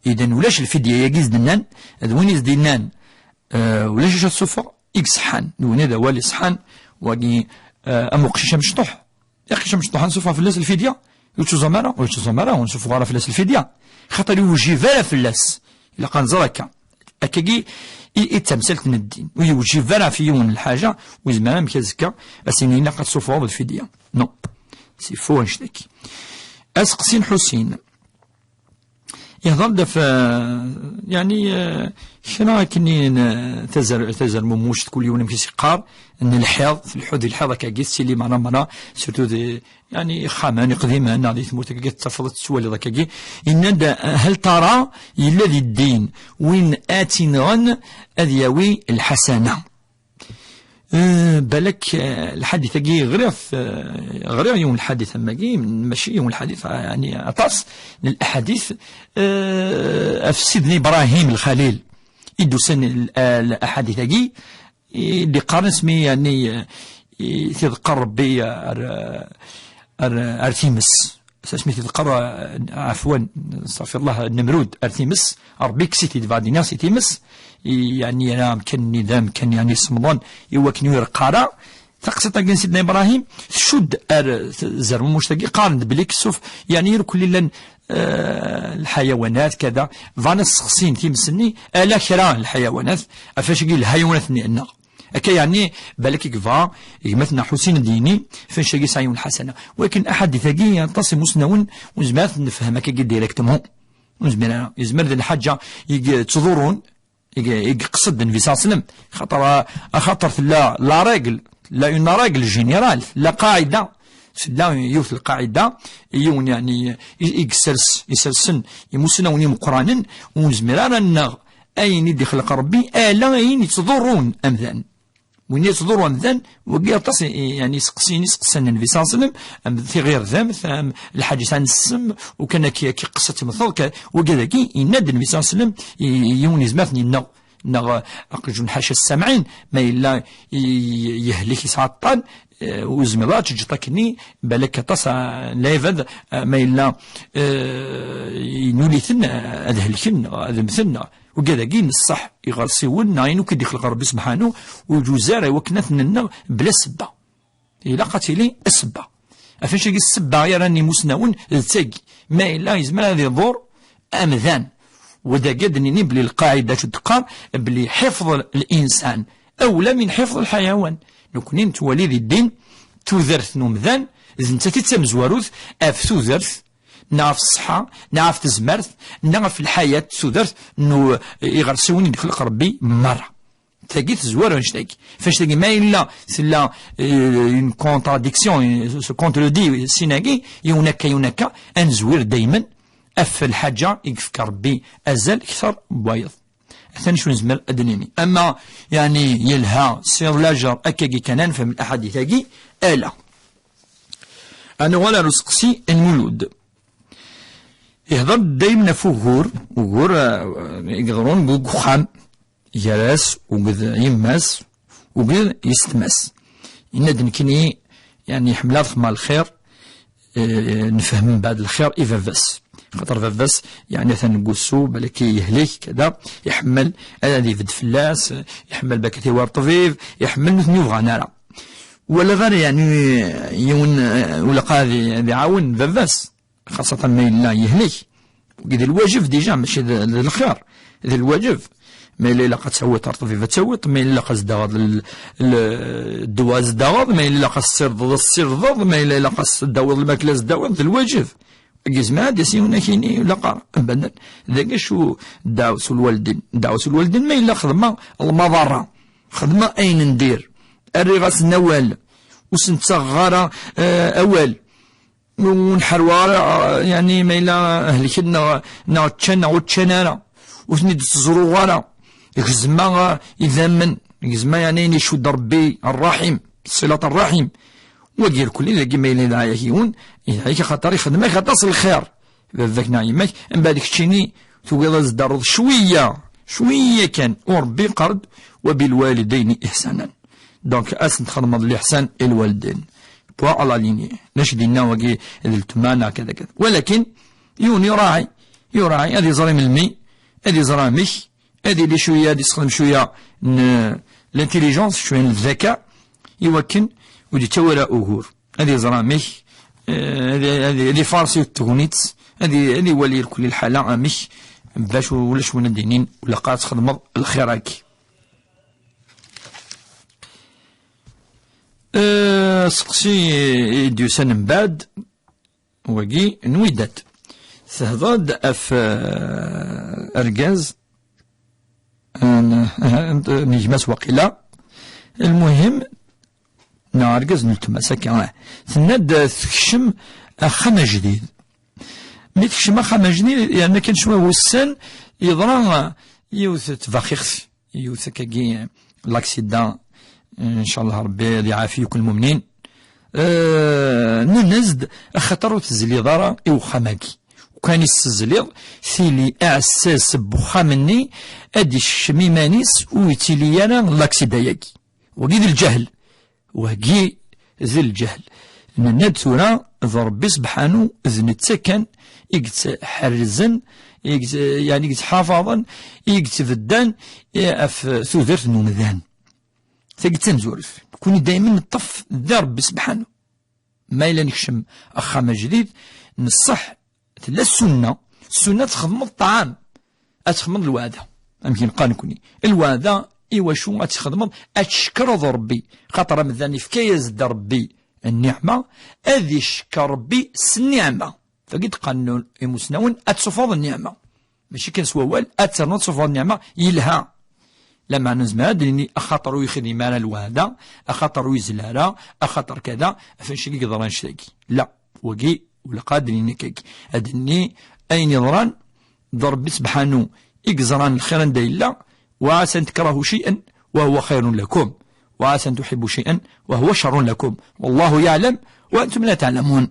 Idan ulac lfidya-agi i s-d-nnan, d win i s-d-yennan, eh, ulac acu ad tsuffeɣ, i iṣeḥḥan. D win i d awal iṣeḥḥan, wagi, eh, am uqcic amecṭuḥ. Aqcic amecṭuḥ ad nsuffeɣ fell-as lfidya? Ur yettuẓum ara, ur yettuẓum ara, ur nsuffeɣ ara fell-as lfidya. Xaṭer ur yewjib ara fell-as. Ilaq ad nẓer akka. Akkagi i, i d tamsalt n ddin. Ur yewjib ara ɣef yiwen lḥaǧa, ur yezmir ara amek azekka ad s-yini ilaq ad tsuffɣeḍ lfidya. Non. C'est faux annect-agi. Aseqsi n Ḥusin. Ihḍer-d ɣef, eh, yeɛni, eh, kra akken n, eh, tazer-, tazermumuct, kul yiwen amek i s-yeqqar, n lḥiḍ, tleḥḥu di lḥiḍ akkagi, tettili merra merra, surtout di, yeɛni, ixxamen iqdimen, neɣ di tmurt akkagi, tettafeḍ, tettwaliḍ akkagi. Yenna-d, eh, هل ترى, yella di ddin win ad tt-inɣen ad yawi lḥasana? Eh, balak, eh, lḥadit-agi ɣriɣ-t, eh, ɣriɣ yiwen lḥadit am wagi, mačči yiwen lḥadit, eh, yeɛni aṭas n laḥadit, eh, ɣef Sidna Ibrahim Lxalil i d-usan l-, eh, laḥadit-agi, i d-iqqaren asmi, yeɛni, eh, i t-iḍeqqer Rebbi ar, ar, ar times. Asmi t-iḍeqqer, eh, ɛafwan, astaɣfirullah, Nemrud ar times, Rebbi yekkes-it-id, bɛed iniɣ si times, i, yeɛni, yerra amkan-nni d amkan, yeɛni, semḍen, i wakken ur ireqq ara. Taqsiṭ-agi n Sidna Ibrahim tcudd ar t-, tzermumuct-agi, qqaren-d belli ksuf, yeɛni, irkelli llan, eh, lḥayawanat, kada, bɣan ad sseqsin times-nni, ala kra n lḥayawanat, ɣef wacu-agi lḥayawanat-nni nneɣ. Akka yeɛni, balak i yebɣa gma-tneɣ Ḥusin ad d-yini, f annect-agi yesɛa yiwen lḥasana. Walakin aḥadit-agi, aṭas imusnawen, ur nezmir ad t-nefhem akkagi directement. Ur nezmir ara. Yezmer d lḥaǧa i yettḍurrun, i, i yeqsed Nnbi صلى الله عليه وسلم. Xaṭer, axaṭer tella la règle, tella une règle générale, tella qaɛida, tella yiwet lqaɛida, yiwen, yeɛni, i, i yessers, isersen imusnawen imeqqranen, ur nezmir ara ad naɣ ayen i d-ixleq Rebbi, ala ayen yettḍurrun amdan. Win yettḍurru amdan, wagi aṭas i, i, yeɛni, iseqsiyen i seqsan Nnbi صلى الله عليه وسلم, am tiɣirdemt, am lḥaǧa yesɛan ssem, u kan akka, akka iqqes ad temmteḍ, ka-, wagi dagi, yenna-d Nnbi صلى الله عليه وسلم, i, i yiwen yezmer ad t-yenneɣ, neɣ, eh, aqjun ḥaca السبعين, ma yella i, i, yehlek, yesɛa aṭṭan, eh, ur zmireḍ ara ad teǧǧeḍ akkenni, balak aṭas, eh, n lɛibad, eh, ma yella, eh, inuli-ten, eh, ad helken, neɣ ad mmten, neɣ Ugad-agi n ṣṣeḥ, iɣersiwen, neɣ ayen akk i d-ixleq Rebbi Sebḥanu, ur iǧuz ara i wakken ad ten-nenneɣ bla ssebba. Ilaq ad tili ssebba. Ɣef wacu-agi ssebba i rran imusnawen d tagi. Ma yella yezmer ad iḍur amdan. Wadagi ad d-nini belli lqaɛida acu d-teqqar, belli ḥifḍ l-insan awla min ḥifḍ lḥayawan. Nekni nettwali di ddin tudert n umdan, d nettat i d tamezwarut ɣef tudert neɣ ɣef ṣṣeḥḥa, neɣ ɣef tezmert, neɣ ɣef lḥayat, tudert n u-, iɣersiwen i d-ixleq Rebbi merra. Tagi tezwar annect-agi. F annect-agi, ma yella tella, eh, une contradiction, eh, se contredit, sin-agi, yiwen akka, yiwen akka, ad nezwir daymen ɣef lḥaǧa i yefka Rebbi azal kter n wayeḍ. Atan acu nezmer ad d-nini. Ama, yeɛni, yelha, sir lajer, akkagi kan ad nefhem lḥadit-agi, ala. Ad nuɣal ar useqsi n Mulud. Ihḍer-d dayem ɣef ugur, ugur, eh, i yeḍrun deg uxxam, gar-as, uged yemma-s, uged yessetma-s. Yenna-d nekkini, yeɛni, ḥemmleɣ ad xedmeɣ lxir, eh, nefhem mbeɛd lxir i baba-s. Xaṭer baba-s, yeɛni, atan deg wusu, balak yehlek, kada, iḥemmel ad, ad ibedd fell-as, iḥemmel balak ad iwar ṭṭbib, iḥemmel nutni ur bɣan ara. Wala ɣer, yeɛni, yiwen, eh, ur ilaq ad i-, ad iɛawen baba-s. Xaṣṣatan ma yella yehlek. Wagi d lwaǧeb déjà, mačči d, d lxir. D lwaǧeb. Ma yella ilaq ad tawiḍ ar ṭṭbib ad tawiḍ, ma yella ilaq ad s-d-taɣeḍ l-, l-, ddwa ad s-d-taɣeḍ, ma yella ilaq ad s-tsirdeḍ ad s-tsirdeḍ, ma yella ilaq ad s-d-tawiḍ lmakla ad s-d-tawiḍ, d lwaǧeb. Yezmer ad d-yas yiwen ad k-yini, ilaq ara, abadan. Dagi acu ddeɛwet n lwaldin? Ddeɛwet n lwaldin ma yella xedmeɣ lmaḍerra, xedmeɣ ayen n dir, rriɣ-asen awal, ur sen-ttaɣeɣ ara, eh, awal. Ur nḥerwa ara, yeɛni, ma yella helken neɣ, neɣ ččan neɣ ur ččan ara, ur ten-id-ttẓruɣ ara. Gezmeɣ, eh, idammen, gezmeɣ, yeɛni, ayen icudd Rebbi Ṛṛaḥim, ṣṣilat Ṛṛaḥim. Wagi irkelli dagi ma yella yedɛa-yak yiwen, yedɛa-yak axaṭer ixdem-ak aṭas n lxir. Baba-k neɣ yemma-k, mbeɛd keččini tugiḍ ad s-d-terreḍ cwiya, cwiya kan, u Rebbi yeqqar-d: "وبالوالدين إحسانا". Donc, ad sen-txedmeḍ liḥsan i lwaldin. Point à la ligne. Lac dinna wagi d ltma neɣ kada kada. Walakin, yiwen yuraɛi, yuraɛi, ad iẓri melmi, ad iẓri amek, ad yili cwiya, ad yessexdem cwiya n l'intelligence, cwiya n zzaka, i wakken ur d-yettawi ara ugur. Ad iẓer amek, eh, ad, ad, ad ifares yiwet tegnit, ad i-, ad iwali irkelli lḥala amek, bac ulac win ad d-inin, "Ulaq ad txedmeḍ lxir-agi". Eh, seqsi i d-yusan mbeɛd, wagi n Widat. Tehḍer-d ɣef, eh, argaz, eh, n, eh, n gma-s waqila. Lmuhim, neɣ argaz n weltma-s akka, eh. Tenna-d, eh, tekcem axxam ajdid. Mi tekcem axxam ajdid, yerna kan cwiya wussan, yeḍra, eh, yiwet tbaxixt. Yiwet akkagi, l'accident, ncallah Rebbi ad iɛafi yakk lmumnin. Eh, nnan-as-d, axaṭer ur tezliḍ ara i uxxam-agi. Ukan i s-tezliḍ, tili aɛessas n uxxam-nni ad d-isekcem iman-is ur yettili ara l'accident-agi. Wagi d lǧahl. Wagi d lǧahl. Nenna-d tura d Ṛebbi sebḥanu, d netta kan i yettḥerrzen, i yett-, yeɛni i yettḥafaḍen, i yettbeddan, eh, ɣef tudert n umdan. Tagi d tamezwarut. Nekni daymen neṭṭef d Ṛebbi sebḥanu. Ma yella nekcem axxam ajdid, nṣeḥ, tella ssunna, ssunna ad txedmeḍ ṭṭɛam, ad txedmeḍ lweɛda. Amek i neqqar nekni? Lweɛda, i wacu ad txedmeḍ? Ad tcekkreḍ Ṛebbi, xaṭer amdan ifka-yas-d Ṛebbi nniɛma, ad icekkeṛ Ṛebbi s nniɛma. Tagi d-qqaren imusnawen, ad tessufɣeḍ nniɛma. Mačči kan s wawal, ad ternuḍ ad tessufɣeḍ nniɛma, yelha. Lameɛna nezmer ad d-nini, axaṭer ur yexdim ara lweɛda, axaṭer ur yezli ara, axaṭer kada, ɣef annect-agi i yeḍra annect-agi. La, wagi, ur ilaq ad d-nini akkagi. Ad d-nini ayen yeḍran, d Ṛebbi sebḥanu i yeẓran lxir anda yella, وعسى أن تكرهوا شيئا وهو خير لكم، وعسى أن تحبوا شيئا وهو شر لكم، والله يعلم وأنتم لا تعلمون.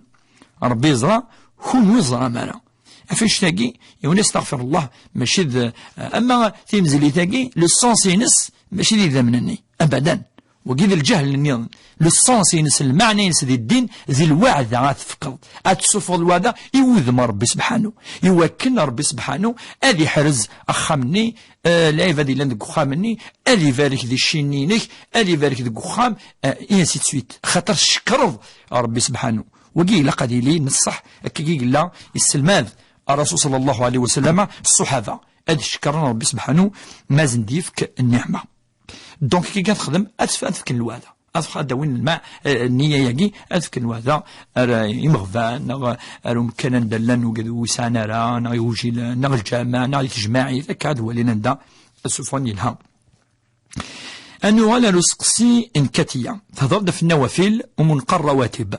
Ṛebbi yeẓra, kunwi ur teẓram ara. Ɣef annect-agi, yiwen astaɣfirullah, mačči d, ama timezlit-agi, le sens-ines, mačči d idammen-nni. Abadan. Wagi d lǧahl nniḍen. Le sens-ines, lmeɛna-ines di ddin, di lweɛda ad tefkeḍ. Ad tessufɣeḍ lweɛda i wudem n Ṛebbi sebḥanu. I wakken Ṛebbi sebḥanu ad iḥrez axxam-nni, eh, lɛibad yellan deg uxxam-nni, ad ibarek di cci-nni-inek, ad ibarek deg uxxam, eh, et ainsi de suite. Xaṭer tcekkreḍ Ṛebbi sebḥanu. Wagi ilaq ad yili n ṣṣeḥ, akkagi i yella yesselmad Ṛṛasul ṣalla Llahu ɛalayhi wa sallam ṣṣuḥaba, ad cekkren Ṛebbi sebḥanu ma ad sen-d-yefk nniɛma. Donc, kiki ad texdem, ad tef-, ad fken lweɛda. Ad f-, ad d-awin lma-, eh, nniya-agi, ad fken lweɛda ar, eh, imeɣban, neɣ ar umkan anda llan ugad ur sɛan ara, neɣ igujilen, neɣ lǧameɛ, neɣ di tejmaɛit, akka ad walin anda ad sufɣen yelha. Ad nuɣal ar useqsi n Katiya. Tehder-d ɣef nnawafil, umunqar rawatib.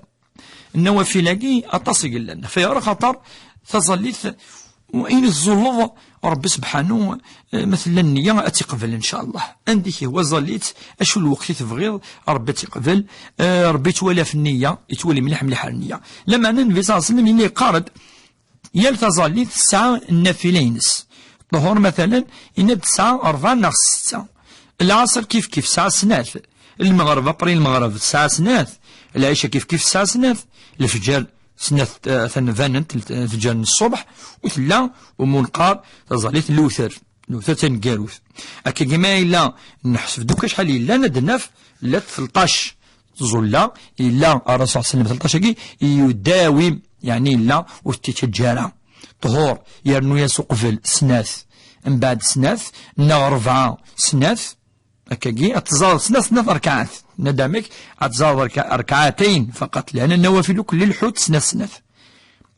Nnawafil-agi aṭas i yellan. Ɣef ayɣer? Axaṭer taẓallit Ayen i tẓulleḍ, Ṛebbi sebḥanu, eh, ma tella nniya, ad tt-iqbel, ncallah. Anda i k-ihwa, ẓẓall-itt, acu lweqt i tebɣiḍ, Ṛebbi ad tt-iqbel. Eh, Ṛebbi yettwali ɣef nniya, yettwali mliḥ mliḥ ar nniya. Lameɛna Nnbi ṣalla Llahu ɛalayhi wa sallam yella yeqqar-d, yal taẓallit tesɛa nnafila-ines. Ṭṭuhur, matalan, yenna-d tesɛa ṛebɛa neɣ setta. Lɛaṣer kif kif tesɛa snat. Lmeɣreb, après lmeɣreb, tesɛa snat. Lɛica kif kif tesɛa snat. Lefjer, snat, eh, atan banent, lefjer n ṣṣubeḥ, u tella umunqar, taẓallit n lewter, lewter taneggarut. Akkagi ma yella neḥseb-d akk acḥal yellan, ad d-naf llant tleṭṭac tẓulla, yella Ṛṛasul ṣalla Llahu ɛalayhi wa sallam tleṭṭac-agi, yudawi, yeɛni yella ur t-ittaǧǧa ara. Ṭṭuhur, yernu-yas uqbel snat, mbeɛd snat, neɣ ṛebɛa snat, Akkagi, ad tẓareḍ snat, snat rkaɛat. Nadamek, ad tẓareḍ rka-, rkaɛatayn faqat, leɛna nnawafil akk lilḥut snat, snat.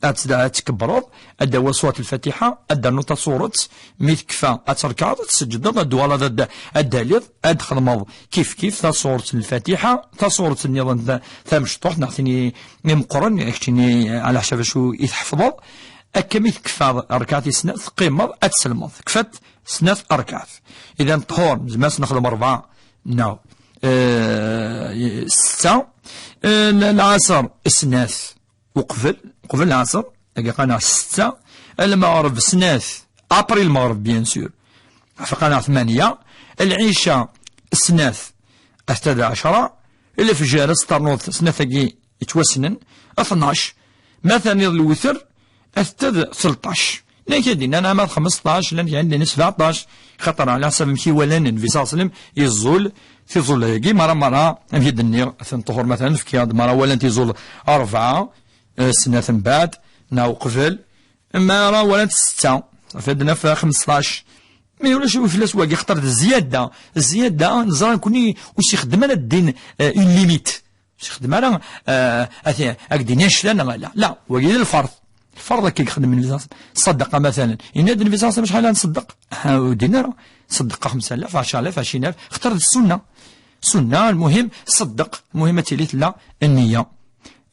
Ad tt-, ad tkebbreḍ, ad d-tawiḍ surat Lfatiḥa, ad d-ternuḍ tasuret, mi tekfa ad terkaɛeḍ, ad tseǧǧdeḍ, ad d-twalaḍ, ad d-, ad d-taliḍ, ad d-txedmeḍ kif kif tasuret n Lfatiḥa, tasuret nniḍen ta-, tamecṭuḥt, neɣ tin i, i meqqren, keččini ɛla ḥsab acu i tḥefḍeḍ. Akka mi tekfa rkaɛat i snat, teqqimeḍ, ad tselmeḍ. Kfat snat rkaɛat. Idan ṭṭhur, nezmer ad s-nexdem ṛebɛa neɣ, eh, setta. Eh, l-, lɛaṣer, snat uqbel, uqbel lɛaṣer, agi qqaren setta. Lmeɣreb, snat, après lmeɣreb, bien sûr. Ɣef qqaren tmanya. Lɛica, snat, hasta d ɛecra. Lefjer, ad s-ternuḍ snat-agi yettwassnen, tnac. Ma terniḍ lewter, hasta d tleṭṭac. Llan kra d-yennan ama d xmesṭac, llan kra d-yennan sebɛeṭṭac, xaṭer ɛla ḥsab amek i walan Nnbi ṣalla Llahu ɛalayhi wa sallam, iẓul tiẓulla-agi, mara, mara, amek i d-nniɣ, atan ṭṭuhur, matalan, fkiɣ-d, mara walant iẓul ṛebɛa, eh, snat mbeɛd, neɣ uqbel, mara walant setta, ṣafi ad d-naf xmesṭac. Mi ulac wi fell-as wagi, xaṭer d zzyada, zzyada, neẓra nekkni ur s-ixeddem ara ddin, eh, une limite. Ur s-ixeddem ara, eh, ati, ad k-d-ini annect-a neɣ ala. La, wagi d lferḍ. Lferḍ akka i yexdem Nnbi ṣalla Llahu ɛalayhi wa sallam. Ṣṣadaqa, matalan. Yenna-d Nnbi ṣalla Llahu ɛalayhi wa sallam acḥal ara nṣeddeq? Ah, ur din ara. Ṣeddeqa xemsa alaf, ɛecra alaf, ɛecrin alaf. Xaṭer d ssunna. Ssunna, lmuhim, ṣeddeq. Lmuhim ad tili tella nniya.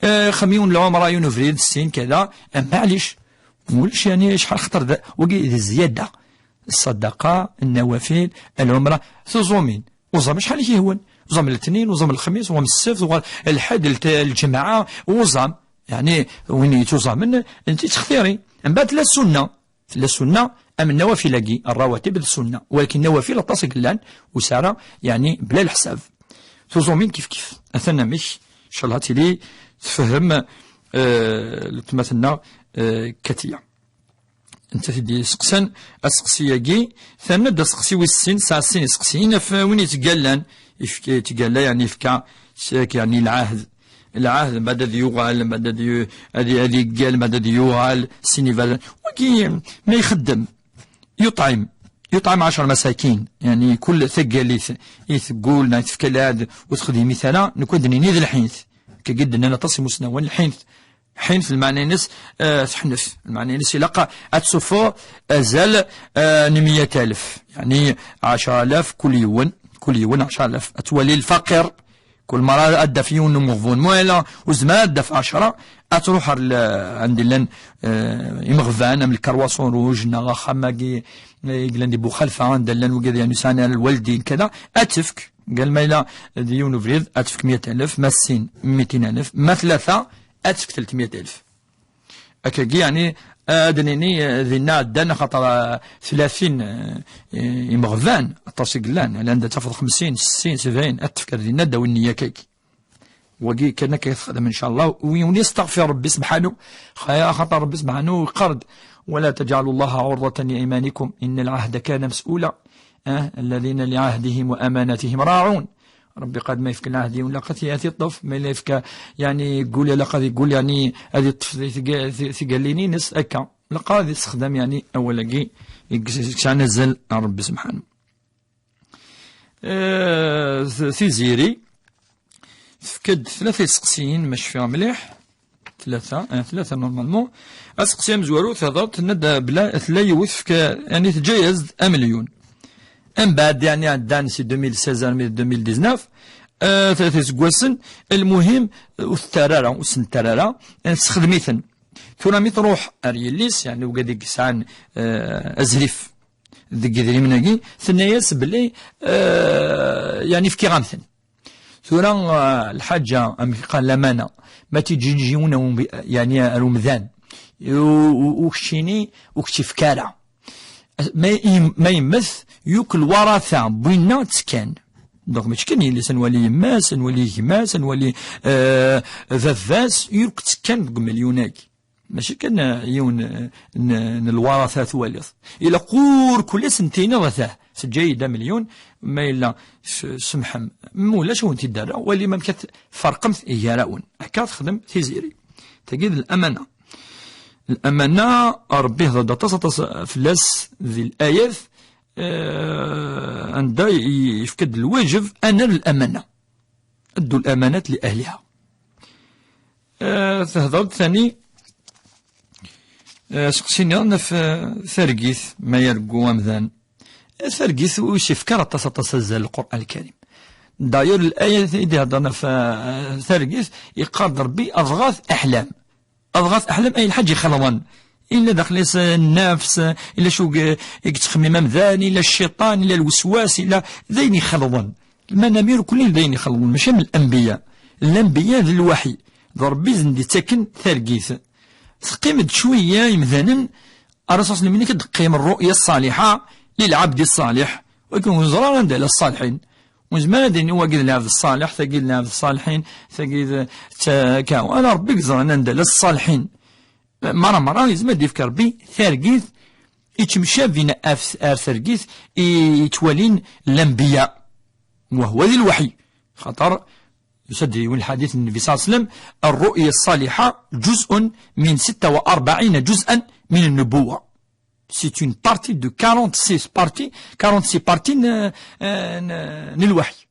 Eh, xdem yiwen lɛumra, yiwen ubrid, sin, kada. Eh, maɛlic. Ulac, yeɛni, acḥal xaṭer d, wagi d zzyada. Ṣṣadaqa, nnawafil, lɛumra, tuẓumin. Uẓam acḥal i k-yehwan. Uẓam letnin, uẓam lexmis, uẓam ssebt, uɣal lḥedd, lt-, lǧemɛa, uẓam. Yeɛni, win yettuẓamen, yettextiri. Mbeɛd tella ssunna. Tella ssunna, am nnawafil-agi, ṛṛawatib d ssunna. Walakin nnawafil aṭas i yellan, ur sɛi ara, yeɛni, bla leḥsab. Tuẓumin kif kif. Atan amek, ncallah ad tili tfehhem, eh, letma-tneɣ, eh, Katiya. Nettat i d-yesteqsan aseqsi-agi, terna-d aseqsi wis sin, tesɛa sin iseqsiyen ɣef win yettgallan, yefka, yettgalla, yeɛni yefka s-, yeɛni lɛahd. Lɛahd, mbeɛd ad yuɣal, mbeɛd ad yu-, ad, ad yeggal, mbeɛd ad yuɣal, sin iberdan. Wagi, ma ixeddem, yuṭɛim, yuṭɛim ɛecra masakin, yeɛni kul taggalit i teggul, neɣ i tefka lɛahd, ur texdim ara, nekk ad d-nini d lḥint. Akka i d-nnan aṭas imusnawen, lḥint. Ḥint, lmeɛna-ines, eh, teḥnet. Lmeɛna-ines ilaq ad tsuffeɣ azal, eh, n meyya alef. Yeɛni ɛecra alaf kul yiwen, kul yiwen ɛecra alaf. Ad twali lfaqir, kul mara ad d-taf yiwen n umeɣbun. Muɛla, ur tezmer ad d-taf ɛecra, ad truḥ ar l-, anda llan, eh, imeɣban, am le Carroisson Rouge, neɣ axxam-agi, eh, i yellan di Buxalfa, anda llan wigad, yeɛni, sɛan lwaldin, kada, ad tefk, qal ma yella d yiwen ubrid, ad tefk meyya alaf, ma sin, mitin alaf, ma tlata, ad tefk telt meyya alaf. Akkagi, yeɛni, ad nini, eh, dinna ɛeddan, axaṭer, eh, tlatin, eh, imeɣban, aṭas i yellan, landa tafeḍ xemsin, settin, sebɛin, ad tefk ar dinna, ad d-tawi nniya akkagi. Wagi kan akka i texdem, ncallah, u, u nestaɣfir Rebbi sebḥanu, xa-, axaṭer Rebbi sebḥanu yeqqar-d: ولا تجعلوا الله عرضة لأيمانكم إن العهد كان مسؤولا. Eh, الذين لعهدهم وأماناتهم راعون. Rebbi qad ma yefka lɛahd yiwen, ilaq ad t-, ad t-iṭṭef, ma yella yefka, yeɛni, yeggul, ilaq ad yeggul, yeɛni, ad iṭṭef ti-, tiga-, ti-, tigallin-ines, akka. Ilaq ad yessexdam, yeɛni, awal-agi, i yesɛan azal ar Rebbi sebḥanu. Eh, t-, Tiziri, tefka-d tlata iseqsiyen, ma cfiɣ mliḥ. Tlata, eh, tlata normalement. Aseqsi amezwaru, tehder, tenna-d bla, tella yiwet tefka, yeɛni, teǧǧa-yas-d amelyun. Mbeɛd, yeɛni, ɛeddan si deux mille seize armi d deux mille dix-neuf, eh, tlata iseggasen, lmuhim, ur tettarra ara, ur sen-tettarra ara, eh, tessexdem-iten. Tura mi truḥ ar yelli-s, yeɛni wigad i yesɛan, eh, azrif deg yidrimen-agi, tenna-yas belli, eh, yeɛni fkiɣ-am-ten. Tura, eh, lḥaǧa, amek i qqaren, lamana, ma tt-iǧǧiǧ yiwen, yeɛni ar umdan, u, u, u keččini, ur k-tt-ifk ara. Ma, ma yemmet, yakk lwarata n winna ttekkan. Donc, mačči kan yelli-s, ad nwali yemma-s, ad nwali gma-s, ad nwali, eh, baba-s, yakk ttekkan deg umelyun-agi. Mačči kan, eh, yiwen, eh, n, n lwarata twaliḍ. Ilaq ur kul ass n tiniḍ, atah, teǧǧa-yi-d amelyun, ma yella s-, semḥem. Ma ulac, ad wen-t-id-rreɣ, walim amek ad tferqemt gar-awen. Akka texdem Tiziri. Tagi d lamana. Lamana, Ṛebbi ihḍer-d aṭas, aṭas fell-as di layat, eh, anda yefka-d lwaǧeb ad nerr lamana. أدوا الأمانات لأهلها. Eh, tehḍer-d tani, eh, seqsi nniḍen ɣef, eh, targit, ma yergu amdan. Eh, targit ur s-yefki ara aṭas, aṭas azal Lqur'an Lkarim. D'ailleurs, laya i d-iheddren ɣef, eh, targit, yeqqar-d Ṛebbi: "Adɣat aḥlam." Adɣat aḥlam, ay lḥaǧ ixelḍen. Illa daxel-is, eh, nnefs, eh, illa cu i yettxemmim amdan, illa cciṭan, illa lweswas, illa d ayen ixelḍen. Lmanamir kulli d ayen ixelḍen, mačči am lanbiya. Lanbiya d lwaḥi. D Ṛebbi i sen-d-ittaken targit. Teqqim-d cwiya imdanen, ara s-, aslem-inek ad d-teqqim ṛṛu'ya ṣṣaliḥa lilɛebdi ṣṣaliḥ. Wagi ur neẓri ara anda llan ṣṣaliḥin. Ur nezmir ad d-nini wagi d lɛebd ṣṣaliḥ, tagi d lɛebd ṣṣaliḥin, tagi d ta-, ka. Ala Ṛebbi i yeẓran anda llan ṣṣaliḥin. Mara, mara, yezmer ad d-yefk Ṛebbi targit yettemcabin ɣef, ar targit i yettwalin lanbiya. Wahwa di lwaḥi. Xaṭer, yusa-d yiwen lḥadit n Nnbi ṣalla Llahu ɛalayhi wa sallam: "الرؤيا الصالحة جزء من ستة وأربعين جزءا من النبوة." C'est une partie de quarante-six parties, quarante-six parties n, n, n lwaḥi.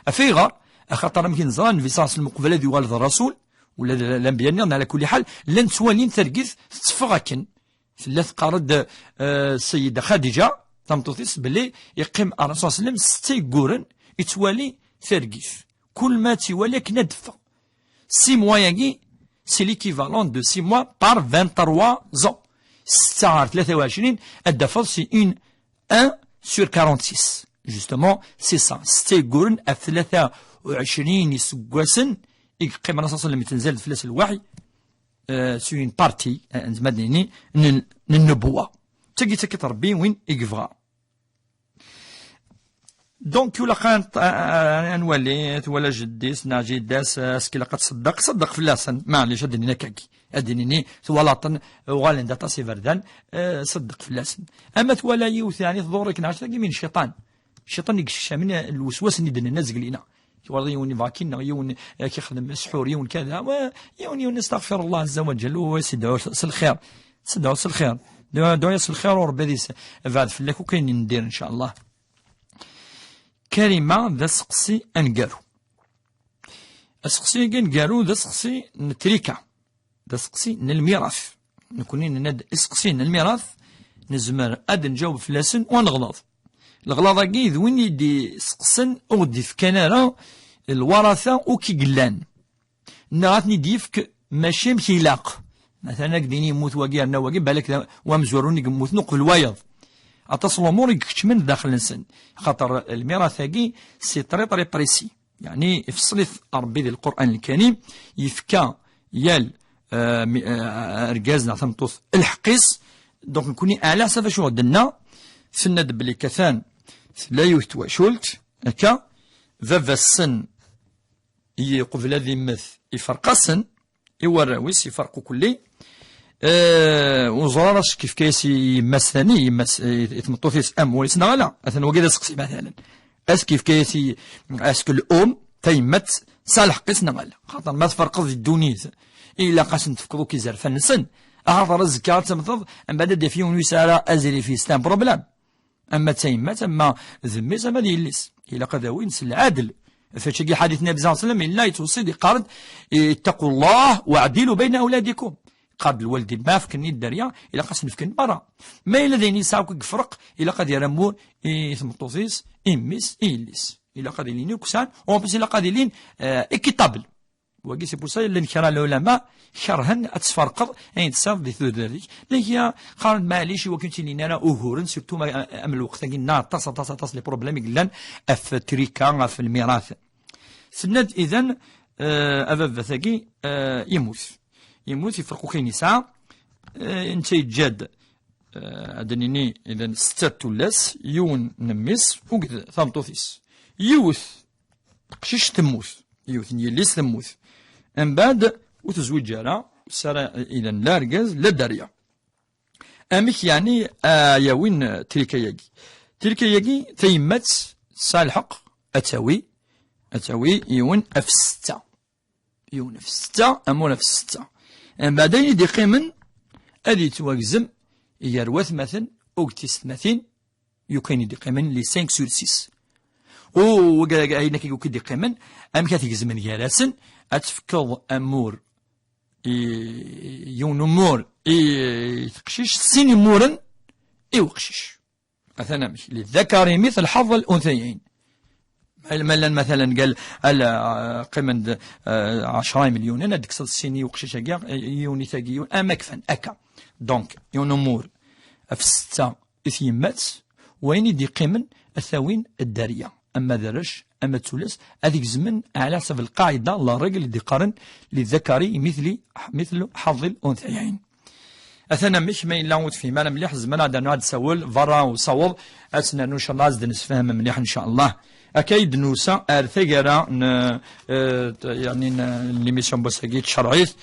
Af ayɣer? Axaṭer amek i neẓra, Nnbi ṣalla Llahu ɛalayhi wa sallam, uqbel ad yuɣal d rasul, ula d lanbiya nniḍen, ɛla kulli ḥal, llan ttwalin targit tetteffeɣ akken. Tella teqqar-d, eh, Sseyda Xadiǧa, tameṭṭut-is, belli yeqqim Ṛṛasul ṣalla Llahu ɛalayhi wa sallam setta yegguren yettwali targit. Kul ma tt-iwali akken ad d-teffeɣ. Six mois-agi, c'est l'équivalent de six mois par vingt-trois ans. Setta ɣer tlata u ɛecrin, ad d-tafeḍ, c'est une, un sur quarante-six. Justement, c'est ça. Setta yegguren ɣef tlata u ɛecrin iseggasen i yeqqim Ṛṛasul ṣalla Llahu ɛalayhi wa sallam yettenzal-d fell-as lwaḥi, euh, c'est une partie, euh, nezmer ad nini, n, n nnebwa. D tagi i yettak-d Ṛebbi win i yebɣa. Donc, ilaq ad, ad, ad nwali, twala jeddi-s neɣ jida-s, est-ce que ilaq ad tṣeddeq? Ṣeddeq fell-asen, maɛlic, ad d-nini akkagi. Ad d-nini, twalaḍ-ten, uɣalen-d aṭas iberdan, eh, ṣeddeq fell-asen. Ama twala yiwet, yeɛni, tḍurr-ik neɣ acu, tagi min cciṭan. Cciṭan i yekcamen lweswas-nni d-nenna zgelina. Twalaḍ yiwen yebɣa akin, neɣ yiwen, eh, k-ixdem sḥur, yiwen kada, wa, yiwen, yiwen, astaɣfirullah ɛazza wa ǧell, u as-idɛu s, s lxir. Tsedɛu s lxir. Dɛu, dɛu-yas s lxir, u Ṛebbi ad yebɛed fell-ak akk ayen i ndir, ncallah. Karima, d aseqsi aneggaru. Aseqsi-agi aneggaru d aseqsi n trika, d aseqsi n lmirat. Nekni nenna-d iseqsiyen n lmirat, nezmer ad nǧaweb fell-asen u ad neɣleḍ. Leɣlaḍ-agi d win i d-iseqsen ur d-ifkan ara lwarata ur k-yellan. Neɣ ad ten-id-yefk mačči amek ilaq. Matalan, ad k-d-yini yemmut wagi yerna wagi, balak d amezwaru-nni yemmuten uqbel wayeḍ. Aṭas n lumuṛ i ikeččmen daxel-nsen. Axaṭer lmirat-agi, c'est très, très précis. Yeɛni, ifṣel-it Ṛebbi di Lqur'an Lkarim, yefka yal, eh, mi-, eh, argaz neɣ tameṭṭut lḥeqq-is. Donc, nekni ɛla ḥsab acu d-tenna, tenna-d belli katan tella yiwet twacult, akka, baba-s-sen i, qbel ad immet, iferq-asen, i warraw-is, iferq ukelli. Eh, ur ẓer ara acu yefka-yas i yemma-s tani, yemma-s, i, i tmeṭṭut-is, am wayes neɣ ala. Atan wagi d aseqsi, matalan. Acu yefka-yas i, est-ce que l'um, tayemmat, tesɛa lḥeqq-is neɣ ala? Xaṭer ma tferqeḍ di ddunit, ilaq ad sen-tefkeḍ akk izerfan-nsen. Axaṭer azekka ad temmteḍ, mbeɛd ad d-yaf yiwen ur yesɛi ara azrif-is, c'est un problème. Ama d tayemmat, ama d mmi-s, ama d yelli-s. Ilaq ad awin s lɛadel. Ɣef wacu-agi ḥadit Nnabi ṣalla Llahu ɛalayhi wa sallam, yella yettweṣṣi-d, yeqqar-d: "Ittaqu Llah waɛdilu bayna awladikum." Yeqqar-d lwaldin, ma fken-iyi-d dderya, ilaq ad sen-fken merra. Ma yella d ayen yesɛa akk i yefreq, ilaq ad yerr amur i tmeṭṭut-is, i mmi-s, i yelli-s. Ilaq ad ilin akk sɛan, u en plus ilaq ad ilin, euh, équitable. Wagi, c'est pour ça llan kra n lɛulama kerhen ad tferqeḍ ayen tesɛiḍ di tudert-ik. Llan kra qqaren maɛlic i wakken ur ttinin ara uguren, surtout ma, am lweqt-agi nna aṭas, aṭas, aṭas les problèmes i yellan ɣef trika, ɣef lmirat. Tenna-d idan, eh, ababat-agi, eh, yemmut. Yemmut, yefreq wakken yesɛa, eh, netta yeǧǧa-d, eh, ad d-nini idan setta tullas, yiwen n mmi-s, akked tameṭṭut-is. Yiwet teqcict temmut, yiwet n yelli-s temmut. Mbeɛd, ur tezwiǧ ara, sara idan la argaz, la dderya. Amek yeɛni a yawin trika-yagi? Trika-yagi, tayemmat tesɛa lḥeqq ad tawi, ad tawi yiwen ɣef setta. Yiwen ɣef setta, amur ɣef setta. Mbeɛd ayen i d-iqqimen, ad yettwagzem gar watmaten akked tisetmatin, yukan i d-iqqimen, les cinq sur six. U wagi, ayen akka i d-iqqimen, amek ad t-gezmen gar-asen? Ad tefkeḍ amur i yiwen umur i teqcict, sin imuren i uqcic. Atan amek, للذكر مثل حظ الأنثيين. Ma, ma llan, matalan, qal, ala, qqimen-d, eh, ɛecra imelyunen, ad d-tekkseḍ sin i uqcic-agi, eh, yiwen i tagi, yiwen, am akfan, akka. Donc, yiwen umur ɣef setta i tyemmat, wayen i d-iqqimen ad t-awin dderya, ama d arrac, ama d tullas, ad gezmen ɛla ḥsab lqaɛida, la règle i d-iqqaren, للذكر مثل، مثل حظ الأنثيين. Atan amek, ma yella ur tefhim ara mliḥ, tzemren ad d-rnu ad d-tsawel berra usaweḍ, ad tt-nernu, ncallah, ad s-d-nessefhem mliḥ, ncallah. Akka i d-nusa ar taggara n, eh, t-, yeɛni n, n l'émission n wass-agi tcerɛit.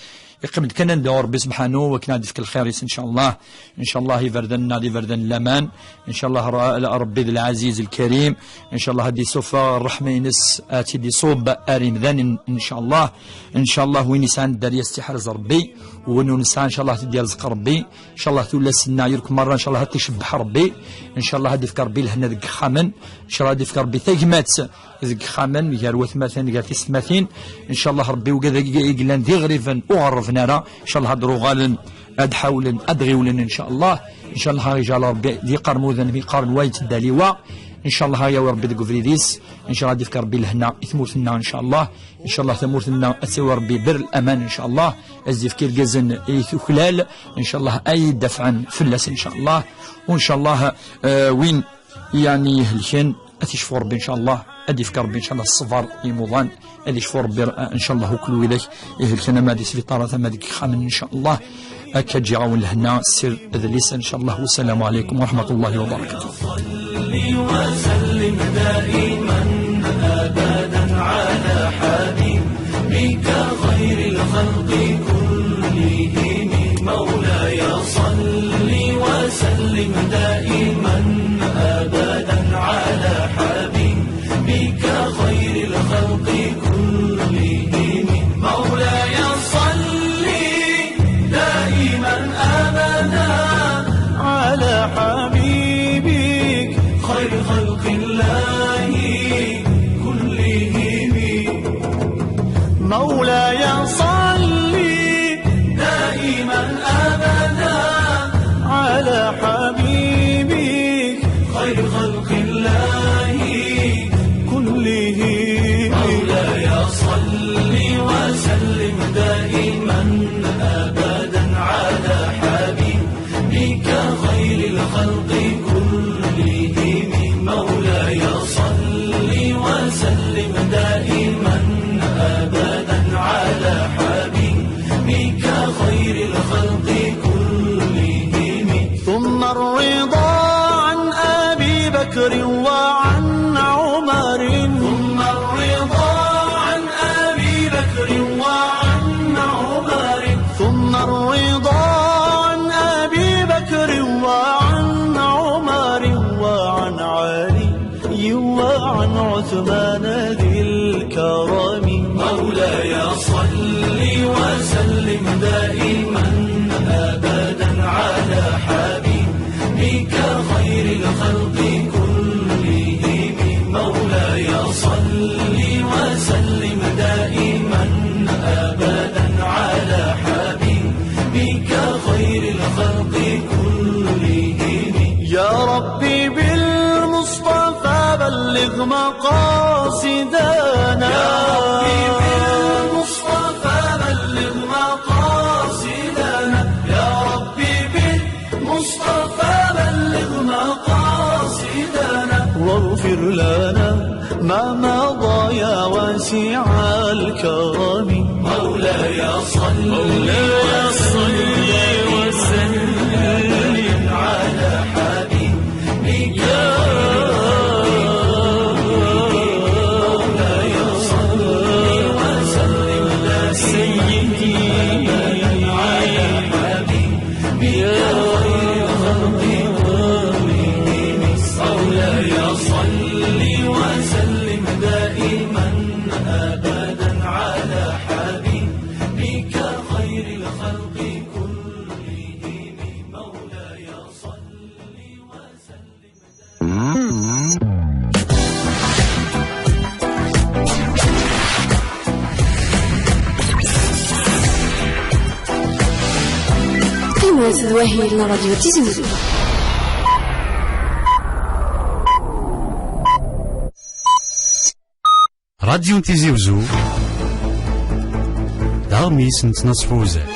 Yeqqim-d kan ad nedɛu Rebbi sebḥanu wakken ad d-ifk lxir-is, ncallah. Ncallah iberdan-nneɣ d iberdan n laman. Ncallah Ra-, Rebbi d lɛaziz lkarim. Ncallah ad d-isuffeɣ ṛṛeḥma-ines, ad tt-id-iṣubb ar imdanen, ncallah. Ncallah win yesɛan dderya ad tt-iḥrez Rebbi, win ur nesɛi, ncallah ad t-id-irzeq Rebbi. Ncallah tullas-nneɣ yakk merra, ncallah ad tt-icebbeḥ Rebbi. Ncallah ad d-ifk Rebbi lehna deg yexxamen. Ncallah ad d-ifk Rebbi tagmat deg yexxamen, gar watmaten, gar tisetmatin. Ncallah Rebbi wigad i yellan d iɣriben ur ɣerrben ara, ncallah ad d-uɣalen, ad ḥawlen, ad ɣiwlen, ncallah. Ncallah ad iǧɛel Rebbi d iqermuden mi qqaren wa yettedda liwa. Ncallah ad yawi Rebbi deg ubrid-is. Ncallah ad d-ifk Rebbi lehna i tmurt-nneɣ, ncallah. Ncallah tamurt-nneɣ ad tawi Rebbi ber laman, ncallah. Ad s-d-ifk irgazen i tuklal, ncallah, ay d-dafɛen fell-as, ncallah. U ncallah, eh, win yeɛni ihelken, ad t-icfu Rebbi, ncallah. Ad d-ifk Rebbi, ncallah, ṣṣber i imuḍan. Ad icfu Rebbi, eh, ncallah, ukul widak ihelken, ama di sbiṭarat, ama deg yexxamen, ncallah. Akka ǧǧiɣ-awen lehna, sir adlis, ncallah. Wassalamu alaikum wa rahmatullahi wa barakatuh. صل وسلم دائما أبدا على حبيبك خير الخلق كلهم. مولاي صل وسلم دائما أبدا على حبيبك خير الخلق كلهم. مولاي صل دائما أبدا على حبيبك خير خلق الله كلهم. مولاي صل دائما أبدا على حبيبك خير خلق الله كلهم. مولاي صل وسلم دائما أبدا على حبيبك خير الخلق كلهم. مولاي صل وسلم دائما أبدا على حبيبك خير الخلق كلهم. ثم الرضا عن أبي بكر وعن عمر. ثم الرضا عن أبي بكر وعن عمر. ثم الرضا عن أبي بكر وعن عمر وعن علي وعن عثمان ذي الكرم. مولاي صل وسلم دائما أبدا على حبيبك خير الخلق كلهم. مولاي صل وسلم دائما أبدا على حبيبك خير الخلق كلهم. يا ربي بالمصطفى بلغ مقاصدنا. يا ربي بالمصطفى فبلغ مقاصدنا واغفر لنا ما مضى يا واسع الكرم. مولاي صل، مولاي صل وسلم على حبيبك. مولاي صل وسلم دائما سيدي على حبيبك. مولاي صل وسلم دائما أبدا على حبيبك خير الخلق كلهم. مولاي صل وسلم. Qqimet d wahil n Radyu Tizi Wezzu. Radyu Tizi Wezzu, d aɣmis n ttnaṣfa uzal.